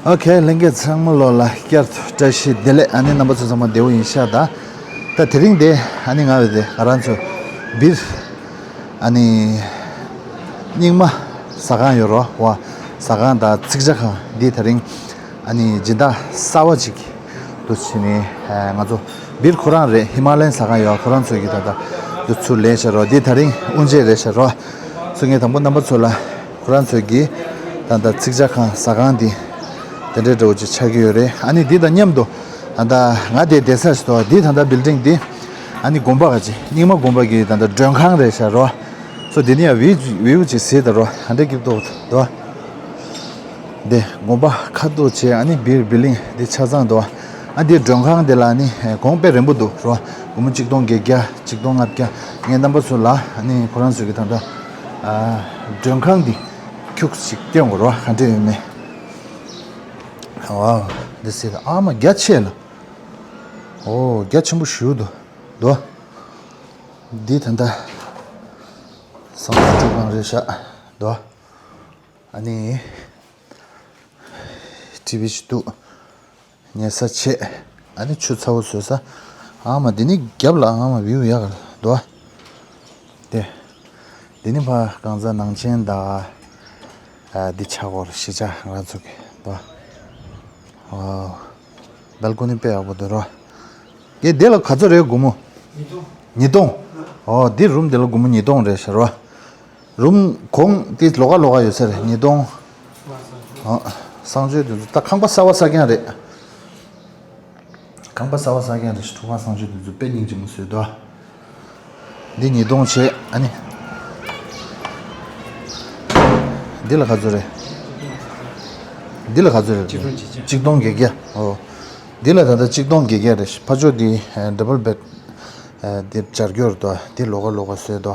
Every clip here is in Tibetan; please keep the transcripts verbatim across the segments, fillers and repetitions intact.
ཨོ་ཁེ། ལྷན་རྒྱས་ཚང་མ་ལོ་ལ་བསྐྱར་དུ་བཀྲ་ཤིས་བདེ་ལེགས། ཨ་ནི་རྣམ་པ་ཚོ་ཚང་མ་བདེ་བོ་ཡིན་ཤག་ད་ད་དེ་རིང་དེ་ཨ་ནི་ང་བས་དེ་ང་རང་ཚོ་སྦིར་ཨ་ནི་རྙིང་མ་ཟ་ཁང་ཡོད་རོ་བ། ཟ་ཁང་དང་ཚིག་ཇ་ཁང་འདི་ད་རིང་ཨ་ནི་སྦྱིན་བདག་གསར་བ་ཅིག་འདུག་བྱས་ནས་ང་ཚོ་སྦིར་ཁོ་རང་རེད། ཧི་མ་ལ་ཡན་ཟ་ཁང་ཡོད། ཁོ་རང་ཚོ་གི་ད་ད་འདུག་ཚུར་ལེན་ཤག་རོ། འདི་ད་རིང་དབུ་འབྱེད་རེད་ཤག་རོ། ཚུར་ངས་དང་པོ་རྣམ་པ་ཚོ་ལ་ཁོ་རང་ཚོ་གི་ད་ད་ཚིག་ཇ་ཁང་ཟ་ཁང་འདི་དེ་འདྲའི་འདྲ་བོ་ཅིག་ཆགས་ཀྱི་ཡོད་རེད། ཨ་ནི་འདི་དང་མཉམ་དུ་ད་ད་ང་དེ་བསྡད་ས་ཞིག་འདུག་འདི་ད་ད་བིལ་ཌིང་འདི་ཨ་ནི་དགོན་པ་ག་ཅིག་རྙིང་མ་དགོན་པ་གི་ད་ད་མགྲོན་ཁང་རེད་ཤག་རོ། སོ་འདི་ནི་ཡང་བིའུ་བིའུ་ཅིག་གཟིགས་དང་རོ། ཧ་འདྲ་སྐྱིད་པོ་འདུག་དོ། འདི་དགོན་པ་ཁ་ཐུག་བྱས་ཨ་ནི་སྦིར་བིལ་ཌིང་འདི་ཆ་ཚང་དོ། ཨ་འདི་མགྲོན་ཁང་འདི་ལ་ནི་གོང་དཔེ་རན་པོ་འདུག་རོ། སྒོར་མོ་གཅིག་སྟོང་བརྒྱད་བརྒྱ་གཅིག་སྟོང་ལྔ་བརྒྱ། ངས་རྣམ་པ་ཚོ་ལ་ཨ་ནི་ཁོ་རང་ཚོ་གི་ད་ལྟ་ཨ་མགྲོན་ཁང་འདི་ཁྱུག་ཅིག་སྟོན་དགོས་རོ། ག་འདྲ་ཡོད་མེད། ཨ་འདི་སི་ཨ་མ་རྒྱ་ཆེ་ལ། ཨོ་རྒྱ་ཆེན་པོ་ཞུ་འདུག་དོ། འདི་ད་ལྟ་སང་ཉིན་ཁང་རེད་ཤག་དོ། ཨ་ནི་ཊི་ཝི་ཞིག་འདུག་ཉལ་ས་བྱས། ཨ་ནི་ཆུ་ཚ་བོ་བཟོ་ས། ཨ་མ་འདི་ནི་རྒྱབ་ལ་ཨ་མ་བིའུ་ཡག་ག་འདུག་ཨ། དེ། འདི་ནི་ཕ་གང་ཟག་ནང་ཆེན་དང་། ཨ་འདི་ཆ་གོར་གཞིས་ཆགས་ང་ཚོ་གི་འདུག་ཨ། ཨོ། སྦལ་ཀོ་ནི་དཔེ་ཡག་པོ་འདུག་རོ། དེ་དེ་ལ་ག་ཚོད་རེད་སྒོར་མོ། ཉིས་སྟོང་། ཉིས་སྟོང་། ཨོ་འདི་རུམ་དེ་ལ་སྒོར་མོ་ཉིས་སྟོང་རེད་ཤག་རོ། རུམ་གོང་དེ་ལོགས་ཀ་ལོགས་ཀ་ཡོད་ས་རེད། ཉིས་སྟོང་། ཨ། གསང་སྤྱོད་དེ་ཚོ་ད་ཁང་པ་གསར་པ་གསར་རྐྱང་རེད། ཁང་པ་གསར་པ་གསར་རྐྱང་རེད། ཁྲུ་ཁང་གསང་སྤྱོད་དེ་ཚོ་དཔེ་སྙིང་རྗེ་མོ་བཟོས་འདུག་འདི་ཉིས་སྟོང་བྱས་ཨ་ནི། འདི་ལ་ག་ཚོད་རེད། འདི་ལ་ག་ཚོད་རེད། གཅིག་སྟོང་བརྒྱད་བརྒྱ། ཨོ། འདི་ལ་ད་ལྟ་གཅིག་སྟོང་བརྒྱད་བརྒྱ་རེད། ཕར་ཕྱོགས་འདི་ཌབ་བལ་བེད་འདི་སྦྱར་རྒྱུ་རེད་དོ། འདི་ལོགས་ཀ་ལོགས་ཀ་བཟོས་དོ།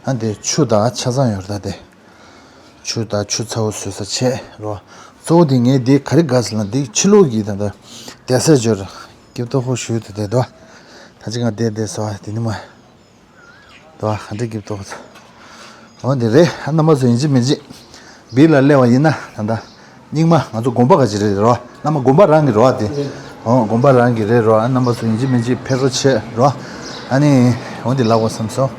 ཨ་འདི་ཆུ་དང་ཆ་ཚང་ཡོད་རེད་ད་དེ། ཆུ་དང་ཆུ་ཚ་བོ་བཟོས་ས་བྱས་རོ། གཙོ་བོ་དེ་ངས་འདི་ག་རེ་དགའ་ཟེར་ན་འདི་ཕྱི་ལོགས་ཀྱི་ད་ལྟ་བསྡད་ས་འབྱོར་སྐྱིད་ཏོག་ཧོ་ཞུ་དེ་དེ་དོ། ད་ཅི་ང་བསྡད་བསྡད་སོ་དེ་ནི་མ། དོ་ག་འདྲ་སྐྱིད་ཏོག་འོ་འདི་རེད། ཨ་རྣམ་པ་ཚོ་ཡིན་གཅིག་མིན་གཅིག་སྦིར་ལ་སླེབས་པ་ཡིན་ན་ད་ལྟ། རྙིང་མ་ང་ཚོ་དགོན་པ་ག་ཅི་རེད་རོ། རྣམ་པ་དགོན་པ་རང་གི་རོ་ཨ་དེ། ཨོ་དགོན་པ་རང་གི་རེད་རོ། ཨ་རྣམ་པ་ཚོ་ཡིན་གཅིག་མིན་གཅིག་ཕེབས་རོགས་བྱེད་རོ། ཨ་ནི་འོ་འདི་ལབ་དགོས་བསམ་སོང་།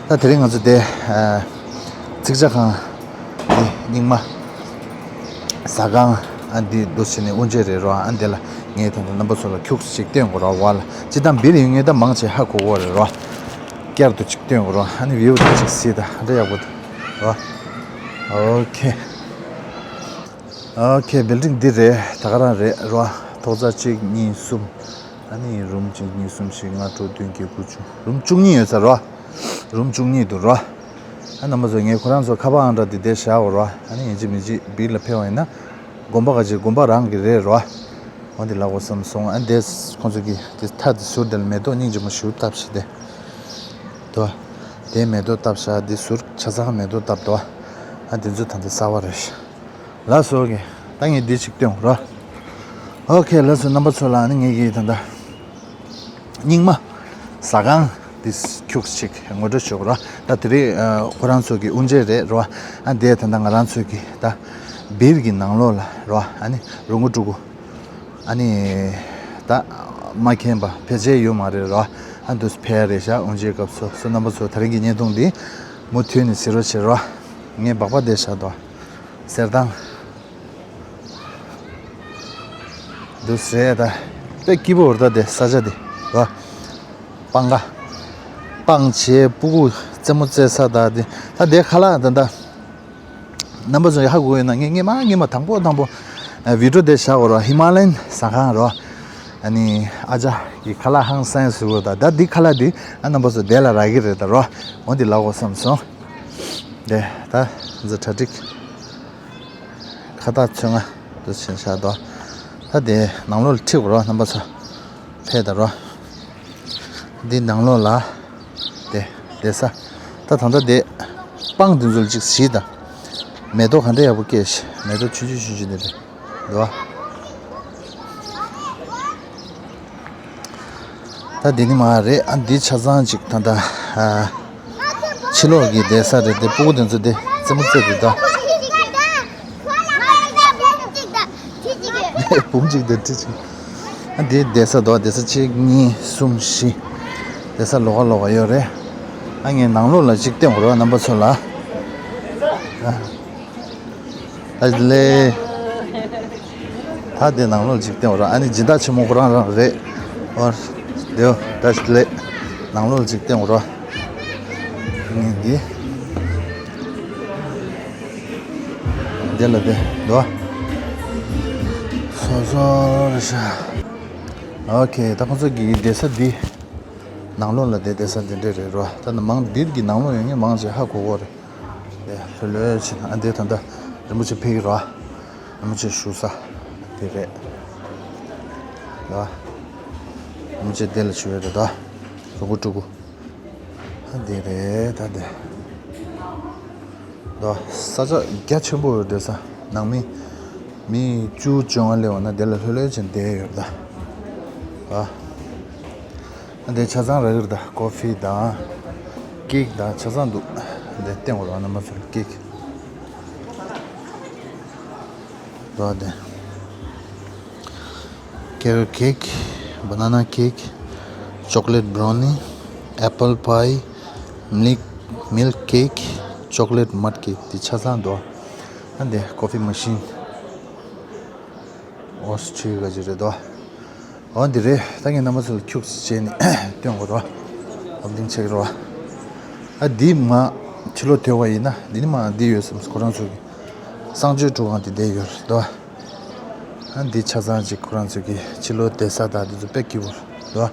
ད་དེ་རིང་ང་ཚོ་དེ་ཨ་ཚིག་ཇ་ཁང་འདི་རྙིང་མ་ཟ་ཁང་ཨ་འདི་འདུག་བྱས་ནས་དབུ་འབྱེད་རེད་རོ། ཨ་འདི་ལ་ངས་ད་ལྟ་རྣམ་པ་ཚོ་ལ་ཁྱུག་ཅིག་སྟོན་དགོས་རོ་བ་ལ་ཅི་ད་སྦིར་ཡོད་ངས་ད་མང་ཆེ་ཧ་གོ་གོ་རེད་རོ། བསྐྱར་དུ་ཅིག་སྟོན་དགོས་རོ། ཨ་ནི་བིའུ་དེ་ཅིག་གཟིགས་ད་འདྲ་ཡག་པོ་འདུག་རོ། ཨོ་ཁེ། ཨོ་ཁེ། བིལ་ཌིང་འདི་རེད། ད་ག་རང་རེད་རོ། ཐོག་རྩེག་གཅིག་གཉིས་གསུམ། ཨ་ནི་རུམ་གཅིག་གཉིས་གསུམ་བཞི་ལྔ་དྲུག་བདུན་བརྒྱད་དགུ་བཅུ། རུམ་བཅུ་གཉིས་ཡོད་ས་རོ། རུམ་བཅུ་གཉིས་འདུག་རོ། ཨ་རྣམ་པ་ཚོ་ངས་ཁོ་རང་ཚོ་ཁ་པར་ཨང་གྲངས་འདི་འདིར་བཞག་གོ་རོ། ཨ་ནི་ཡིན་གཅིག་མིན་གཅིག་སྦིར་ལ་ཕེབས་པ་ཡིན་ན། དགོན་པ་ག་ཅིག་དགོན་པ་རང་གི་རེད་རོ། འོ་འདི་ལབ་དགོས་བསམ་སོང་། ཨ་འདས་ཁོང་ཚོ་གི་དེ་མཐའ་དེ་ཟུར་དེ་ལ་མེ་ཏོག་སྙིང་རྗེ་མོ་ཞིག་བཏབ་ཤིག་དེ། དོ། དེ་མེ་ཏོག་བཏབ་ཤག་འདི་ཟུར་ཆ་ཚང་མེ་ཏོག་བཏབ་དོ། ཨ་འདི་ཚོ་ད་ལྟ་གསར་པ་རེད་ཤག་ལགས་སོ་གི། ད་ངས་འདི་ཅིག་སྟོན་རོ། ཨོ་ཁེ། ལགས་སོ་རྣམ་པ་ཚོ་ལ་ནི་ངས་ཀྱི་ད་ལྟ་རྙིང་མ་ཟ་ཁང་འདི་ཁྱུག་ཅིག་ངོ་སྤྲོད་ཞུ་དགོས་རོ། ད་དེ་རིང་ཁོ་རང་ཚོ་གི་དབུ་འབྱེད་རེད་རོ། ཨ་འདི་ད་ལྟ་ང་རང་ཚོ་གི་ད་སྦིར་གི་ནང་ལོགས་ལ་རོ། ཨ་ནི་རུང་གུ་ཀྲུ་གུ། ཨ་ནི་ད་མ་མཁྱེན་པ་ཕལ་ཆེར་ཡོད་མ་རེད་རོ། ཨ་འདུག་ཕེབས་རེད་ཤག་དབུ་འབྱེད་སྐབས་སུ། སོ་རྣམ་པ་ཚོ་ད་རིང་གི་བརྙན་ཐུང་འདི་མུ་མཐུད་ནས་གཟིགས་རོགས་བྱེད་རོ། ངས་སྦག་སྦག་བསྡད་བཞག་དོ། གསེར་ཐང་འདུག་རེད་ད། དཔེ་སྐྱིད་པོ་རེད་ད་དེ་ས་ཆ་དེ་རོ། སྤང་ཁ། སྤང་བྱེད་སྤུ་གུ་རྩེད་མོ་རྩེ་ས་ད་དེ། ད་དེ་ཁ་ལག་ད་ད། རྣམ་པ་ཚོ་ཧ་གོ་ཡོད་ན། ངས་སྔོན་མ་སྔོན་མ་དང་པོ་དང་པོ་ཨ་བི་ཌིའོ་དེ་བཞག་གོ་རོ། ཧི་མ་ལ་ཡན་ཟ་ཁང་རོ། ཨ་ནི་ཨ་ཅག་གི་ཁ་ལག་ཧང་སང་ཟེར་གོ་ད། ད་འདི་ཁ་ལག་འདི་ཨ་རྣམ་པ་ཚོ་དེ་ལ་རག་གི་རེད་ད་རོ། འོ་འདི་ལབ་དགོས་བསམ་སོང་། དེ་ད་འཛི་གྲ་སྒྲིག་ཁ་བཏགས་ཚོན་ལྔ་དུ་ཕྱིན་བཞག་དོ། ད་དེ་ནང་ལོགས་ལ་ཁྲིད་གོ་རོ་རྣམ་པ་ཚོ། ཕེབས་ད་རོ། འདི་ནང་ལོགས་ལ། དེ། བསྡད་ས། ད་ད་ལྟ་དེ། སྤང་དེ་ཚོ་ལ་ཅིག་གཟིགས་དང་། མེ་ཏོག་ག་འདྲ་ཡག་པོ་སྐྱེས་ཤག་མེ་ཏོག་ཆུང་ཆུང་ཆུང་ཆུང་དེ་རེད། འདུག་བ། ད་འདི་ནི་མ་རེད། ཨ་འདི་ཆ་ཚང་ཅིག་ད་ལྟ། ཨ། ཕྱི་ལོགས་ཀྱི་བསྡད་ས་རེད། དེ་སྤུ་གུ་དེ་ཚོ་དེ་རྩེད་མོ་རྩེ་དེ་ད། བུམ་གཅིག་དེ་ཁྲི་གཅིག་ཨ་འདི་བསྡད་ས་འདུག་བསྡད་ས་གཅིག་གཉིས་གསུམ་བཞི། བསྡད་ས་ལོགས་ཀ་ལོགས་ཀ་ཡོད་རེད། ཨ་ངས་ནང་ལོགས་ལ་གཅིག་སྟོན་དགོས་རེད་རྣམ་པ་ཚོ་ལ། ཨ་ལེ། ད་དེ་ནང་ལོགས་ལ་གཅིག་སྟོན་དགོས་རེད། ཨ་ནི་སྦྱིན་བདག་ཆེན་མོ་ཁོ་རང་རང་རེད། ཨོ། དེའོ་ད་ལེ། ནང་ལོགས་ལ་གཅིག་སྟོན་དགོས་རེད། ངས་འདི། འདི་ལ་དེ་འདུག་སོ་སོ་རེད་ཤག་ཨོ་ཁེ། ད་ཁོང་ཚོ་གི་བསྡད་ས་འདི། ནང་ལོགས་ལ་བསྡད་བསྡད་ས་འདི་འདྲས་རེད་རོ། ད་ནི་མང་འདིར་གི་ནང་ལོགས་ཡོད་མཁན་མང་ཆེ་ཧ་གོ་གོ་རེད། དེ་ལྷོད་ལྷོད་བྱས་ན་ཨ་འདི་ད་ལྟ་རིན་པོ་ཆེ་ཕེབས་ཀྱི་རོ། རིན་པོ་ཆེ་བཞུགས་ས་དེ་རེད། རོ། རིན་པོ་ཆེ་དེ་ལ་བཞུགས་ཡོད་རེད་ད། རུ་གུ་ཕྲུ་གུ། ཨ་འདི་རེད་ད་དེ། ད་ས་ཆ་རྒྱ་ཆེན་པོ་ཡོད་བསྡད་ས། ནང་མི་མི་བཅུ་བཅོ་ལྔ་སླེབས་པ་ན་དེ་ལ་ལྷོད་ལྷོད་བྱས་བསྡད་ཡོད་ད། ཨ་འདི་ཆ་ཚང་རག་གི་རེད་ད། ཀོ་ཧྥི་དང་ཀེག་དང་ཆ་ཚང་འདུག་འདི་སྟོན་དགོས་རེད་རྣམ་པ་ཚོ་ལ་ཀེག་ད་དེ། carrot cake, banana cake, chocolate brownie, apple pie, milk milk cake, chocolate mud cake དེ་ཆ་ཚང་འདུག་ཨ་འདི་coffee machine ཨོ་སི་ཁྲི་ག་ཅི་རེད་དོ། ཨོ་འདི་རེད། ད་ངས་རྣམ་པ་ཚོ་ལ་ཁྱུག་ཙམ་བྱས་ནས་སྟོན་དགོས་རེད་བ། ཨོ་འདི་ཆེ་གི་རེད་བ། ཨ་འདི་མ་ཕྱི་ལོགས་དེ་བ་ཡིན་ན་འདི་ནི་མ་འདི་ཡོད་བསམ་ཁོ་རང་ཚོ་གི་གསང་སྤྱོད་ཁྲུ་ཁང་དེ་བསྡད་ཡོད་རེད་དོ། ཨ་འདི་ཆ་ཚང་ཅིག་ཁོ་རང་ཚོ་གི་ཕྱི་ལོགས་བསྡད་ས་དང་འདི་ཚོ་དཔེ་སྐྱིད་པོ་རེད་དོ།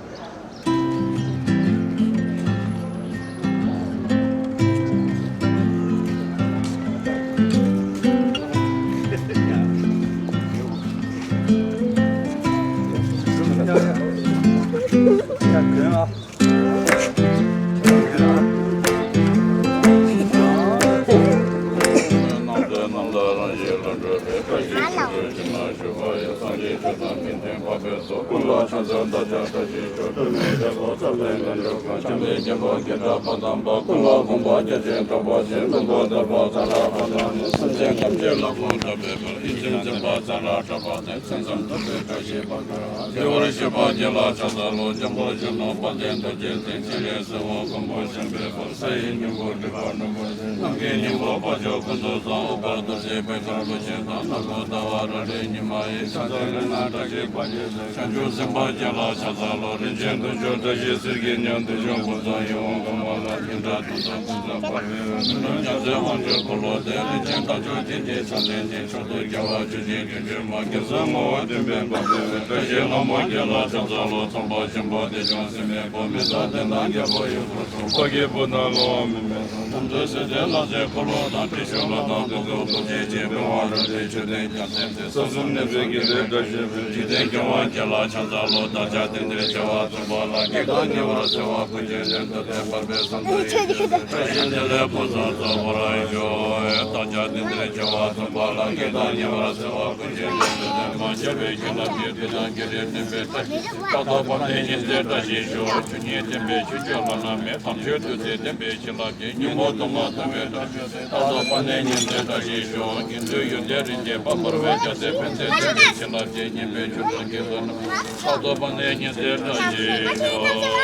བདེ་བར་གཤེགས་པ་དགེ་ལ་ཕྱག་འཚལ་ལོ། འཇམ་དཔལ་གཞོན་ནུ་དཔལ་ལྡན་རྡོ་རྗེ་འཛིན། སྤྱན་རས་གཟིགས་དབང་མགོན་པོ་བྱམས་པའི་དཔལ། ས་ཡི་སྙིང་པོ་སྒྲིབ་པ་རྣམ་པར་སེལ། ནམ་མཁའི་སྙིང་པོ་དཔལ་འབྱོར་ཀུན་ཏུ་བཟང་། ཨུཏྤལ་རྡོ་རྗེ་པད་དཀར་ལུས་ཅན་དང་། ནག་པོ་ཟླ་བ་རབ་རིབ་ཉི་མ་ཡི། ཕྱག་འཚལ་ལས་སྣང་བཀྲ་ཤིས་པ་ཡི། བྱང་ཆུབ་སེམས་དཔའ་དགེ་ལ་ཕྱག་འཚལ་ལོ། རིན་ཆེན་དུང་ཕྱུར་བཀྲ་ཤིས་གསེར་གྱི་ཉ། བདུད་འཇོམས་ཀུན་ཚང་ཡིད་འོང་ལྷ་མོ་ལ། སྙན་གྲགས་དུང་ཟབ་ཀུན་ཚང་འབར་བའི་འོད། མི་ནུབ་ཉ་ཟླའི་དབང་ཕྱུག་འཁོར་ལོ་སྡེ། རིན་ཆེན་རྟ་མཆོག་བདེ་གཤེགས་ཕྱག་ལེན་ཅན། མཆོག་ཏུ་རྒྱལ་བ་ཆོས་ཀྱི་བདུད་འདུལ་མ། རྒྱལ་སྲས་ངོ་བོ་སྟོན་པའི་དཔལ་ལྡན་པའི། བཀྲ་ཤིས་ལྷ་མོ་དགེ་ལ་ཕྱག་འཚལ་ལོ། ཚངས་པ་ཆེན་པོ་བདེ་སྐྱོང་སྲིན་མོའི་བུ། མི་ཟད་དོན་དང་རྒྱལ་པོ་ཡུལ་དུ་འཁྲུངས། འཕགས་སྐྱེས་བུ་དང་སློབ་དཔོན་མི་མེད། རྣམ་ཐོས་སྲས་བཅས་ལྷ་ཚོགས་འཁོར་ལོ་དང་། ཏྲི་ཤཱུལ་དང་དུང་སྐུད་ཐུགས་རྗེ་ཅན། པི་ཝང་རབ་འབྲིང་མཆོད་རྟེན་རྒྱལ་མཚན་ཏེ། ས་གསུམ་གནས་པའི་དགེ་ལེགས་བཀྲ་ཤིས་པའི། འཇིག་རྟེན་མཁས་དབང་དགེ་ལ་ཕྱག་འཚལ་ལོ། བདག་ཅག་རྟེན་འབྲེལ་བྱ་བ་མཚུངས་པ་ལ། བགེགས་དང་ཉེ་བར་སེལ་བ་ཀུན་གྱི་དོན་དུ། ཐེག་དམན་པའི་སངས་རྒྱས་ཀྱི་ཞབས་ཏུ། བཀྲ་ཤིས་བདེ་ལེགས་ཕུན་སུམ་ཚོགས་པར་ཤོག། བདག་ཅག་རྟེན་འབྲེལ་བྱ་བ་མཚུངས་པ་ལ། བགེགས་དང་ཉེ་བར་སེལ་བ་ཀུན་གྱི་དོན་དུ། ཐེག་དམན་ཤེས་རབ་ཀྱི་བྱིན་རླབས་ཀྱིས། བདུད་དང་བགེགས་རིགས་མནན་པའི་བཀྲ་ཤིས་ཤོག། རྟ་ཐོག་ཕ་ནས་ཉི་ཟེར་བཀྲ་ཤིས་ཤོག། ཆོས་ཉིད་བསྟན་པའི་ཆོས་སྤྱོད་བླ་ན་མེད། དམ་ཆོས་ཐུགས་བརྩེ་བསྟན་པའི་བྱིན་རླབས་ཀྱིས། སྙིང་པོ་དུ་མ་དུ་མའི་བཀྲ་ཤིས་ཤོག། རྟ་ཐོག་ཕ་ནས་ཉི་ཟེར་བཀྲ་ཤིས་ཤོག། ཉན་ཐོས་ཡོན་ཏན་རིན་ཆེན་དཔལ་འབར་བའི། རྒྱལ་སྲས་ཕན་བདེ་བསྟན་པའི་བྱིན་རླབས་ཀྱིས། སྙན་པའི་ཆོས་སྒྲོན་གྱིས་བསོད་ནམས། རྟ་ཐོག་ཕ་ནས་ཉི་ཟེར་བཀྲ་ཤིས་ཤོག།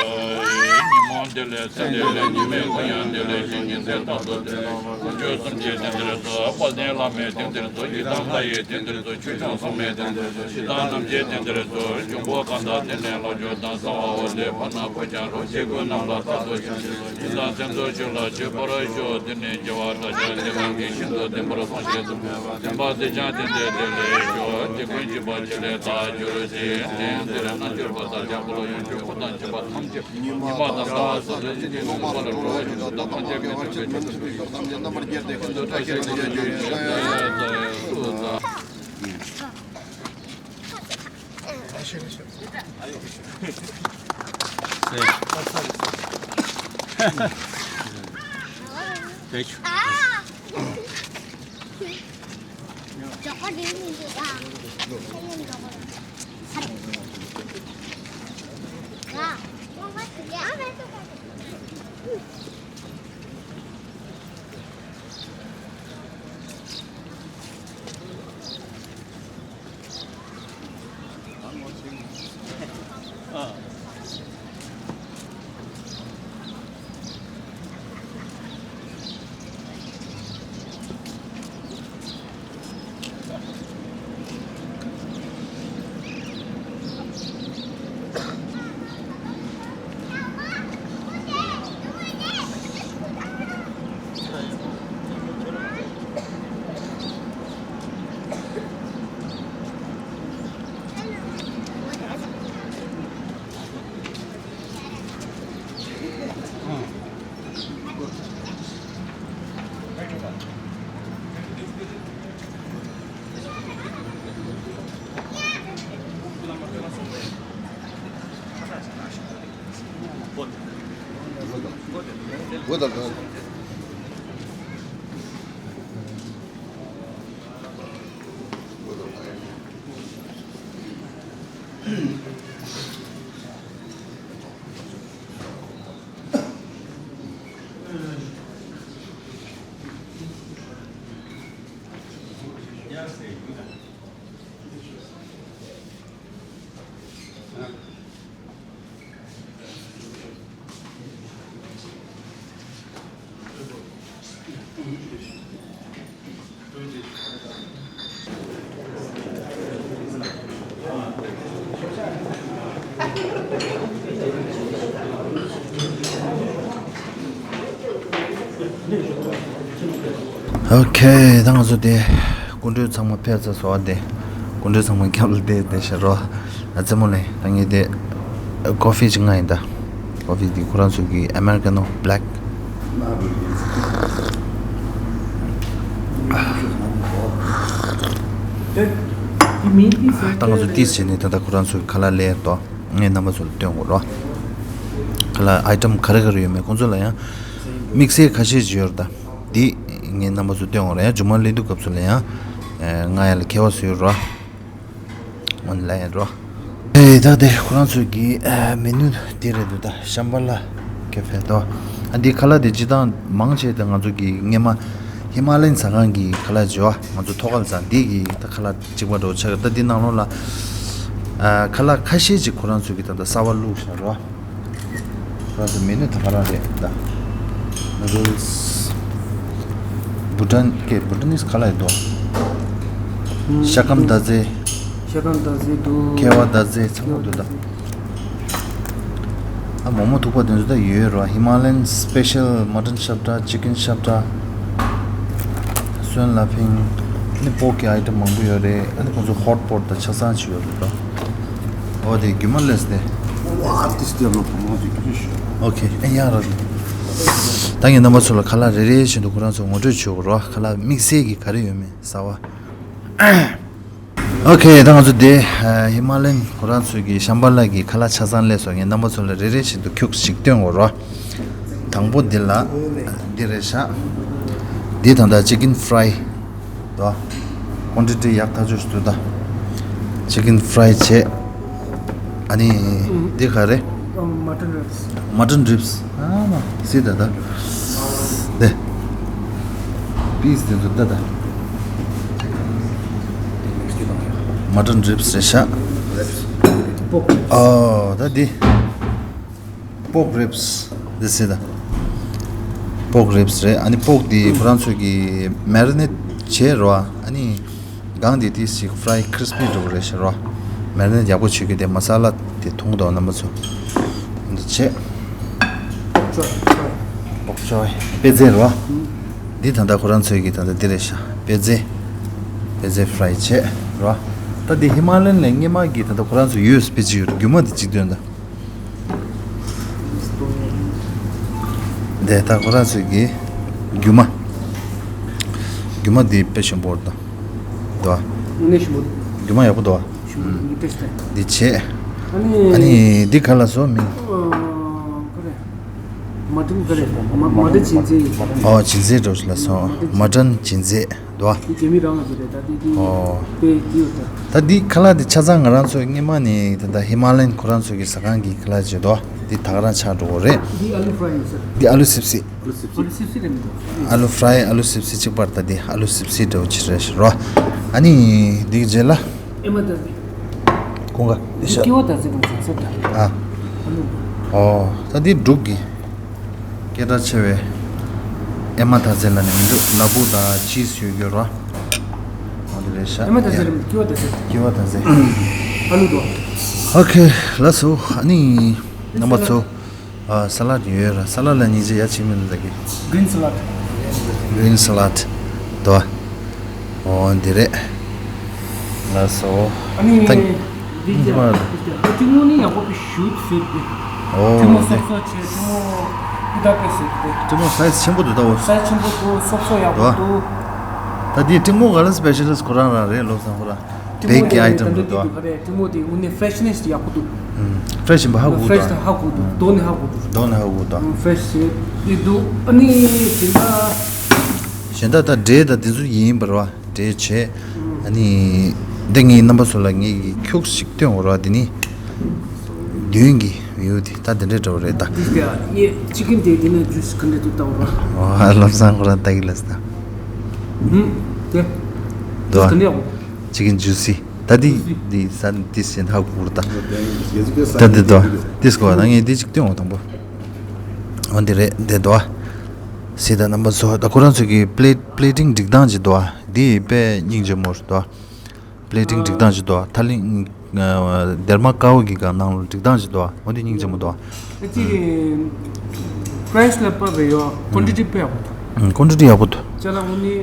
ཉིན་མོ་བདེ་ལེགས་མཚན་བདེ་ལེགས། ཉི་མའི་གུང་ཡང་བདེ་ལེགས་ཤིང་། ཉི་ཟེར་རྟག་ཏུ་བདེ་ལེགས། དཀོན་མཆོག་གསུམ་གྱི་རྟེན་འབྲེལ་ཚོགས། དཔལ་ལྡན་བླ་མའི་རྟེན་འབྲེལ་ཚོགས། ཡི་དམ་ལྷ་ཡི་རྟེན་འབྲེལ་ཚོགས། ཆོས་སྐྱོང་སྲུང་མའི་རྟེན་འབྲེལ་ཚོགས། ཞེ་སྡང་ནམ་མཁའི་རྟེན་འབྲེལ་ཚོགས། འབྱུང་པོ་གང་དག་རྟེན་ལྡན་ལྷ་ཆོས་དང་། གསང་བ་འོད་ཟེར་ཕ་ན་བུ་རྒྱང་རོལ། སྐྱེ་དགུའི་རྣམས་ལ་རྟག་ཏུ་ཞབས་ཕྱི། ཡི་དམ་སེམས་རྟོགས་ཆོས་ལ་སྤྱོད་པར་ཤོག། འདི་ནི་རྒྱལ་བ་དྲག་ཤར་རྗེ་རང་གིས་ཤིན་ཏུ་བདེན་པར་གསུངས་ཞེས་གསུངས། བདེན་པ་འདི་ཀྱང་དེ་འདྲའི་བདེ་ལེགས་ཤོག། དེ་ཀུན་འཇིག་པ་ཕྱི་ལས་དག་གྱུར་ཅིག། དེ་ཡང་འདིར་སྣང་གྱུར་པ་དང་། བྱ་འཁོར་ཡོངས་གྱུར་འཁོར་དང་བཅས་པ་ཐམས་ཅད་ཉི་མ་དང་ཟླ་བ་སོགས་སུ་ཡིད་ཀྱིས་མངོན་པར་འགྲོ་བ་ཞིག་ཏུ། བདག་ཐམས་ཅད་མི་མཐུན་པའི་ཆོས་ཐམས་ཅད་ཀུན་ཏུ་བཀྲ་ཤིས་ཤིང་། ཡིད་ཀྱི་ཡོན་ཏན་རིན་ཆེན་དཔལ་འབར་བའི། ཨོ་ཁེ། ད་ང་ཚོ་དེ་སྐུ་མགྲོན་ཚང་མ་ཕེབས་ཚར་སོང་བ། དེ་སྐུ་མགྲོན་ཚང་མ་རྒྱབ་ལ་བསྡད་བསྡད་ཤག་རོ། ཨ་ཙེ་མོ་ལེ། ད་ངས་དེ་ཀོ་ཧྥི་ཅིག་མངགས་ཡིན་ད། ཀོ་ཧྥི་དེ་ཁོ་རང་ཚོ་གི་ཨ་མེ་རི་ཀ་ནོ་བྷེ་ལེག། ད་ང་ཚོ་ཏིས་བྱས་ནས་ད་ལྟ་ཁོ་རང་ཚོ་གི་ཁ་ལག་ལས་ཏོ། ངས་རྣམ་པ་ཚོ་ལ་སྟོན་དགོས་རོ། ཁ་ལག་ཨའི་ཊམ་ག་རེ་ག་རེ་ཡོད་མེད་ཁོང་ཚོ་ལ་ཡང་དམིགས་བསལ་ཁ་ཤས་ཅིག་ཡོད་རེད་ད། འདི་ངས་རྣམ་པ་ཚོ་སྟོན་དགོས་རེད། ཡང་རྗེས་མ་སླེབས་དུས་སྐབས་སུ་ལ་ཡང་ང་ཡ་ལ་ཁྱད་པར་བཟོས་རོ། ཨོན་ལ་ཡིན་རོ། ཨེ་ད་དེ་ཁོ་རང་ཚོ་གི་ཨ་མེ་ནུ་དེ་རེད་འདུག་ད། ཤམ་བྷ་ལ་ཀེ་ཧྥེ་དོ། ཨ་འདི་ཁ་ལག་དེ་སྤྱིར་བཏང་མང་ཆེ་དེ་ང་ཚོ་གི་སྔས་མ་ཧི་མ་ལ་ཡན་ཟ་ཁང་གི་ཁ་ལག་བྱས་པ། ང་ཚོ་ཐོག་ཁ་ལ་ཟ་འདི་གི་ད་ཁ་ལག་གཅིག་པ་འདྲ་བོ་ཆགས་ཀྱི་རེད། ད་འདི་ནང་ལོགས་ལ་ཨ་ཁ་ལག་ཁ་ཤས་ཅིག་ཁོ་རང་ཚོ་གི་ད་ལྟ་གསར་པ་བླུགས་བཞག་རོ། ཁོ་རང་ཚོ་མེ་ནུ་ད་ག་རང་རེད་ད། ནུ་ཌལ་སི། བྷུ་ཊན་ཀེ་བྷུ་ཊན་ནིས་ཁ་ལག་ཡོད་དོ། ཤ་སྐམ་མདའ་རྩེ། ཤ་སྐམ་མདའ་རྩེ་འདུག། ཁེ་བ་མདའ་རྩེ་ཚང་མ་འདུག་ད། ཨ་མོག་མོག་ཐུག་པ་དེ་ཚོ་ད་ཡོད་རོ། ཧི་མ་ལ་ཡན་སི་པེ་ཤལ་མ་ཊན་ཤབ་ཏྲ། ཅི་ཀན་ཤབ་ཏྲ། སོན་ལ་ཕིང་། ཨ་ནི་པོག་གི་ཨའི་ཊམ་མང་པོ་ཡོད་རེད། ཨ་ནི་ཁོང་ཚོ་ཧོཊ་པོཊ་དང་ཆ་ཚང་ཅིག་ཡོད་རེད་ད། ཨོ་དེ་རྒྱུ་མ་ལས་ཏེ། ཝ་ཏིས་ཏེ་ལོ་བུ་མོ་དེ་རྒྱུ་ཞུ། ཨོ་ཁེ། ཨེ་ཡ་ར། ད་ངས་རྣམ་པ་ཚོ་ལ་ཁ་ལག་རེ་རེ་བཞིན་དུ་ཁོ་རང་ཚོ་ངོ་སྤྲོད་བྱེད་དགོས་རོ། ཁ་ལག་དམིགས་བསལ་གྱི་ག་རེ་ཡོད་མེད་ཟ་བ། ཨོ་ཁེ། ད་ང་ཚོ་དེ་ཧི་མ་ལ་ཡན་ཁོ་རང་ཚོ་གི་ཤམ་བྷ་ལ་གི་ཁ་ལག་ཆ་ཚང་སླེབས་སོང་། ངས་རྣམ་པ་ཚོ་ལ་རེ་རེ་བཞིན་དུ་ཁྱུག་ཅིག་སྟོན་དགོས་རོ། དང་པོ་འདི་ལ་འདི་རེད་ཤག། འདི་ད་ལྟ་ཅི་ཀན་ཕ་རའི་དོ། ཀོན་ཊི་ཊི་ཡག་ཐག་ཆོད་ཞིག་འདུག་ད། ཅི་ཀན་ཕ་རའི་བྱས། ཨ་ནི་འདི་ག་རེ། མ་ཊན་རིབ་སི། མ་ཊན་རིབ་སི། ཨ་མ་སི་ད་ད། འདི་པི་སི་དེ་ཚོ་ད་ད། མ་ཊན་རིབ་སི་རེད་ཤག། ཨོ་ད་འདི། པོག་རིབ་སི་འདི་ཟེར་ད། པོག་རིབ་སི་རེད། ཨ་ནི་པོག་འདི་ཁོ་རང་ཚོས་ཀྱི་མེ་རི་ནེཊ་བྱས་རོ། ཨ་ནི་སྒང་འདི་ཏིས་ཅིག་ཕ་རའི་ཁི་རི་སི་པི་འགྲོ་གི་རེད་ཤག་རོ། མེ་རི་ནེཊ་ཡག་པོ་བྱེད་རྒྱུ་དེ་མ་ས་ལ་དེ་འཐུང་དང་རྣམ་པ་ཚོ། འདི་བྱས། པོག་ཅོའི་པད་ཚལ་རོ། འདི་ད་ལྟ་ཁོ་རང་ཚོས་ཀྱི་ད་ལྟ་འདི་རེད་ཤག། པད་ཚལ། པད་ཚལ་ཕ་རའི་བྱས་རོ། ད་འདི་ཧི་མ་ལ་ཡན་ལ་སྔས་མ་གི་ད་ལྟ་ཁོ་རང་ཚོ་ཡོད་པི་ཅི་ཡོད་རྒྱུ་མ་འདི་གཅིག་སྟོན་ད། དེ་ད་ཁོ་རང་ཚོས་ཀྱི་རྒྱུ་མ། རྒྱུ་མ་འདི་དཔེ་ཞིམ་པོ་འདུག་དོ། ངས་ཞིམ་པོ་འདུག་རྒྱུ་མ་ཡག་པོ་འདུག་ཞིམ་པོ་འདུག་ངས་ཊེ་སི་ཊི་འདི་བྱས། ཨ་ནི་ཨ་ནི་འདི་ག་ལ་སོ་མིང་། ཨ་ག་རེ། མ་ཊན་ག་རེ། མ་མ་ཊན་ཅིན་ཙེ། ཨོ་ཅིན་ཙེ་འགྲོ་ལ་སོ། མ་ཊན་ཅིན་ཙེ་འདུག་འདི་རྒྱ་མི་རང་ལ་ཟེར་རེད་ད་དེ་དེ། ཨོ། དཔེ་དེ་ཡོད་ད། ད་འདི་ཁ་ལག་འདི་ཆ་ཚང་ང་རང་ཚོའི་སྔས་མ་ནས་ད་ལྟ་ཧི་མ་ལ་ཡན་ཁོ་རང་ཚོ་གི་ཟ་ཁང་གི་ཁ་ལག་བྱེད་དོ། འདི་ད་ག་རང་ཆགས་འགྲོ་གི་རེད། འདི་ཨ་ལུ་ཕ་རའི་ཡིན་ཟེར། འདི་ཨ་ལུ་སིབ་སིབ། ཨ་ལུ་སིབ་སིབ། ཨ་ལུ་ཕ་རའི་ཨ་ལུ་སིབ་སིབ་གཅིག་པར་ད་འདི་ཨ་ལུ་སིབ་སིབ་འདྲ་བོ་ཅིག་རེད་ཤག་རོ། ཨ་ནི་འདི་གི་རྗེས་ལ། ཨེ་མ་ད་འདི། ཁོང་ག་འདི་ཤ། ཀི་བ་ད་ཟེར་གོ་ཟེར་ཟེར་ད། ཨ། ཨ་ལུ། ཨོ། ད་འདི་འབྲུག་གི་སྐད་གྲགས་ཆེ་བའི་ཨེ་མ་ད་ཟེར་ལ་ནི་མི་འདུག་ལ་ཕུག་དང་ཅིས་ཡོད་རྒྱུ་རོ། འོ་དེ་རེད་ཤག་ཨེ་མ་ད་ཟེར་རེད། ཀི་བ་ད་ཟེར། ཀི་བ་ད་ཟེར། ཨ་ལུ་དོ། ཨོ་ཁེ་ལགས་སོ། ཨ་ནི་རྣམ་པ་ཚོ། ཨ་ས་ལད་ཡོད་ར། ས་ལད་ལ་སྙིང་རྗེ་ཡ་ཆི་མིན་ལ་གི། གི་རིན་སི་ལད། གི་རིན་སི་ལད་དོ། འོ་འདི་རེད། ལགས་སོ། ཨ་ནི་ད་འདི་ཅི་མ་རེད། ཐུན་མོང་ནི་ཡག་པོ་བི་ཞུ་ཟེར་ཏེ། འོ་ཐུན་མོང་འདི་སོབ་སོབ་བྱས། ཐུན་མོང་ཀུ་ད་པེ་ཟེར་ཏེ། ཐུན་མོང་སའི་ཛི་ཆེན་པོ་འདུག་ད་འོ། སའི་ཛི་ཆེན་པོ་འདུག་སོབ་སོབ་ཡག་པོ་འདུག་ད་འདི་ཐུན་མོང་ག་ལ་སི་པེ་ཤལ་ལིསི་ཊི་ཁོ་རང་རང་རེད། བློ་བཟང་ཁོ་རང་བེག་གི་ཨའི་ཊམ་འདུག་ད། ཐུན་མོང་དེ་དངོས་གནས་ཧྥི་རེ་ཤི་ནེ་སི་ཡག་པོ་འདུག་ཕེ་རེ་ཤི་ཡིན་པ་ཧ་གོ་ཕེ་རེ་ཤི་འདུག་ད་ཧ་གོ་འདུག་མདོག་ནས་ཧ་གོ་འདུག་མདོག་ནས་ཧ་གོ་འདུག་ཕེ་རེ་ཤི་ཡིན་འདུག་ཨ་ནི་གཞན་དག་གཞན་དག་ད་འབྲས་དང་དེ་ཚོ་ཡིན་པ་རེད་པ། འབྲས་བྱས། ཨ་ནི་འདི་ངའི་རྣམ་པ་ཚོ་ལ་ངས་ཀྱི་ཁྱུག་ཞིག་སྟོན་འོ་ར། འདི་ནི་མདུན་གྱི་བིའུ་དེ་ད་འདི་འདྲས་འདྲ་བོ་རེད་ད། འདི་ལྟ་ངས་ཅི་ཀིན་དེ་འདི་ན་ཇུ་སི་ག་འདྲས་འདུག་ལྟ་འོ་ར། ཨོ་ལམ་སང་ཁོ་རང་ལྟ་གི་ལ་ས། ཧུམ། དེ་འདུག་ཇུ་སི་ག་འདྲས་འོ། ཅི་ཀིན་ཇུ་སི། ད་འདི་འདི་ས་འདི་ཞེན་ཧ་གོ་ར་ད། ད་འདི་འདུག་འདི་སྐོར་ད་ངས་འདི་ཅིག་སྟོན་འོ་དང་པོ། འོ་འདི་རེད་འདི་འདུག་ཨ། སི་ད་རྣམ་པ་ཚོ་ད་ཁོ་རང་ཚོ་གི་པི་ལེ་པི་ལེ་ཊིང་སྒྲིག་སྟངས་ཅིག་འདུག་ཨ། འདི་དཔེ་སྙིང་རྗེ་མོ་རེད་འདུག་ཨ། པི་ལེ་ཊིང་སྒྲིག་སྟངས་ཅིག་འདུག་ཨ། ཐ་ལི་སྡེར་མ་དཀར་པོ་གི་སྒང་ནང་ལ་སྒྲིག་སྟངས་ཅིག་འདུག་ཨ། འོ་འདི་སྙིང་རྗེ་མོ་འདུག་ཨ། ཨ་ཅིག་པི་རའི་སི་ལ་དཔག་པའི་ཡོ་ཀོན་ཊི་ཊི་དཔེ་ཡག་པོ་འདུག་ཀོན་ཊི་ཊི་ཡག་པོ་འདུག་ཅ་ལག་འོ་ནི་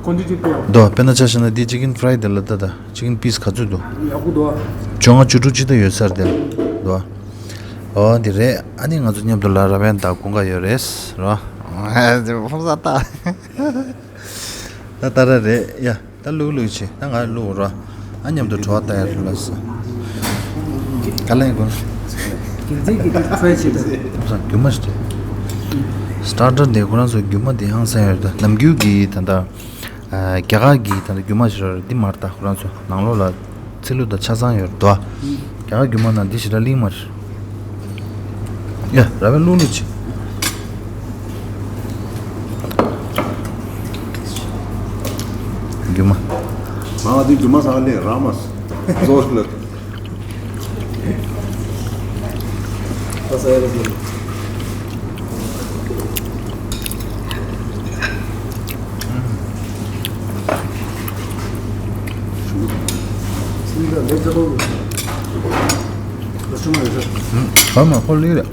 ཀོན་ཊི་ཊི་དཔེ་ཡག་པོ་འདུག་དཔེར་ན་ཆ་བཞག་ན་འདི་ཅི་ཀིན་ཕི་རའི་དེ་ལ་ད་ད་ཅི་ཀིན་པིས་ག་ཚོད་འདུག་ཡག་པོ་འདུག་ཨ། བཅོ་ལྔ་བཅུ་དྲུག་ཅིག་ད་ཡོད་ས་རེད་དེ་ལ་འདུག་ཨ། འོ་འདི་རེད། ཨ་ནི་ང་ཚོ་མཉམ་དུ་ལ་ར་བན་དང་དགུན་ཁ་ཡོད་རེད་རོ། ཧོམ་ས་ཏ། ད་ད་ར་རེད་ཡ། ད་ལུག་ལུག་བྱེད་ད་ང་ལུག་རོ། ཨ་མཉམ་དུ་བྲོ་བ་ལྟ་ཡ་རེད་ལ་ས། ག་ལེན་དགོས། རྒྱལ་རྩེ་གི་ཁྲོད་ཆེ་ད། ཧོམ་ས་རྒྱུ་མ་ཞིག་རེད། སི་ཊར་ཊར་དེ་ཁོ་རང་ཚོ་རྒྱུ་མ་དེ་ཧང་སང་ཡོད་རེད་ད། ནམ་རྒྱུན་གི་ད་ད། རྒྱ་གར་གྱི་ད་ལྟ་རྒྱུ་མ་ཞིག་རེད་འདི་མ་རེད་ད། ཁོ་རང་ཚོ་ནང་ལོགས་ལ་ཚིལ་ལུ་དང་ཆ་ཚང་ཡོད་རེད་དོ། རྒྱ་གར་རྒྱུ་མ་ནང་འདི་ཞེ་དྲག་ལིང་མ་རེད། ཡ་ར་བའི་ལུག་ལུག་ཅི། རྒྱུ་མ། ང་འདི་རྒྱུ་མ་ས་ལས་ར་མ་ཟོ་ལ། ཨ་མ་ཁོ་ལི་རེད།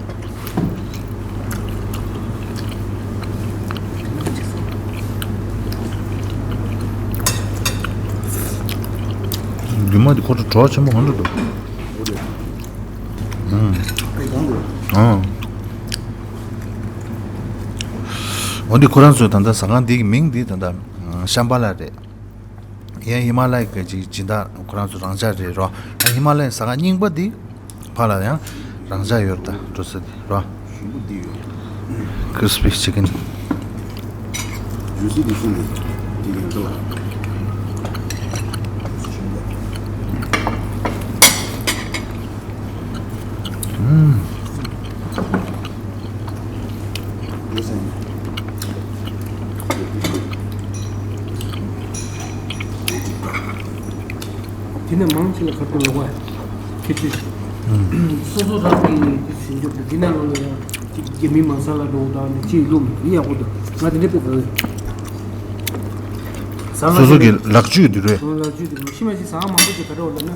རྒྱུ་མ་དེ་ཁོ་ཚོ་བྲོ་བ་ཆེན་པོ་གང་འདྲ་འདུག་ཨང་། འོ་འདི་ཁོ་རང་ཚོའི་ད་ལྟ་ཟ་ཁང་འདི་གི་མིང་འདི་ད་ལྟ་ཤམ་བྷ་ལ་རེད། ཡང་ཧི་མ་ལ་ཡའི་གི་ཅིག་སྦྱིན་བདག་ཁོ་རང་ཚོ་རང་འཇགས་རེད་རོ། ཡང་ཧི་མ་ལ་ཡའི་ཟ་ཁང་རྙིང་པ་འདི་ཕར་ལ་ཡང་རང་འཇགས་ཡོད་རེད་ད་འགྲོ་ས་འདི་རོ། ཞིམ་པོ་འདི་ཡོད། Crispy chicken. Juicy འདི་ཤིན་ཏུ་འདི་ཡོད་འདི་ལ། ཨུམ། དེ་ནས་མང་ཆེ་ལ་ག་རེ་ལབ་པ། ཁྱད་ཆོས་ཤིག་སོ་སོ་རང་གི་དེ་ཟིན་རྒྱུ་དེ་ནང་ལོགས་ལ་ཡང་རྒྱ་མི་མ་ས་ལ་འགྲོ་དང་ནི་ཅིག་ལུགས་མི་ཡག་པོ་འདུག་ང་དེ་འདྲ་དཔེ་དགའ་བས། ཟ་ལ་སོ་སོ་གི་ལག་བཅུད་དེ་རེད། ལག་བཅུད་དེ་རེད། ཤི་མ་ཤི་ཟ་མང་པོ་ཅིག་ག་འདྲ་བ་ལབ་ན།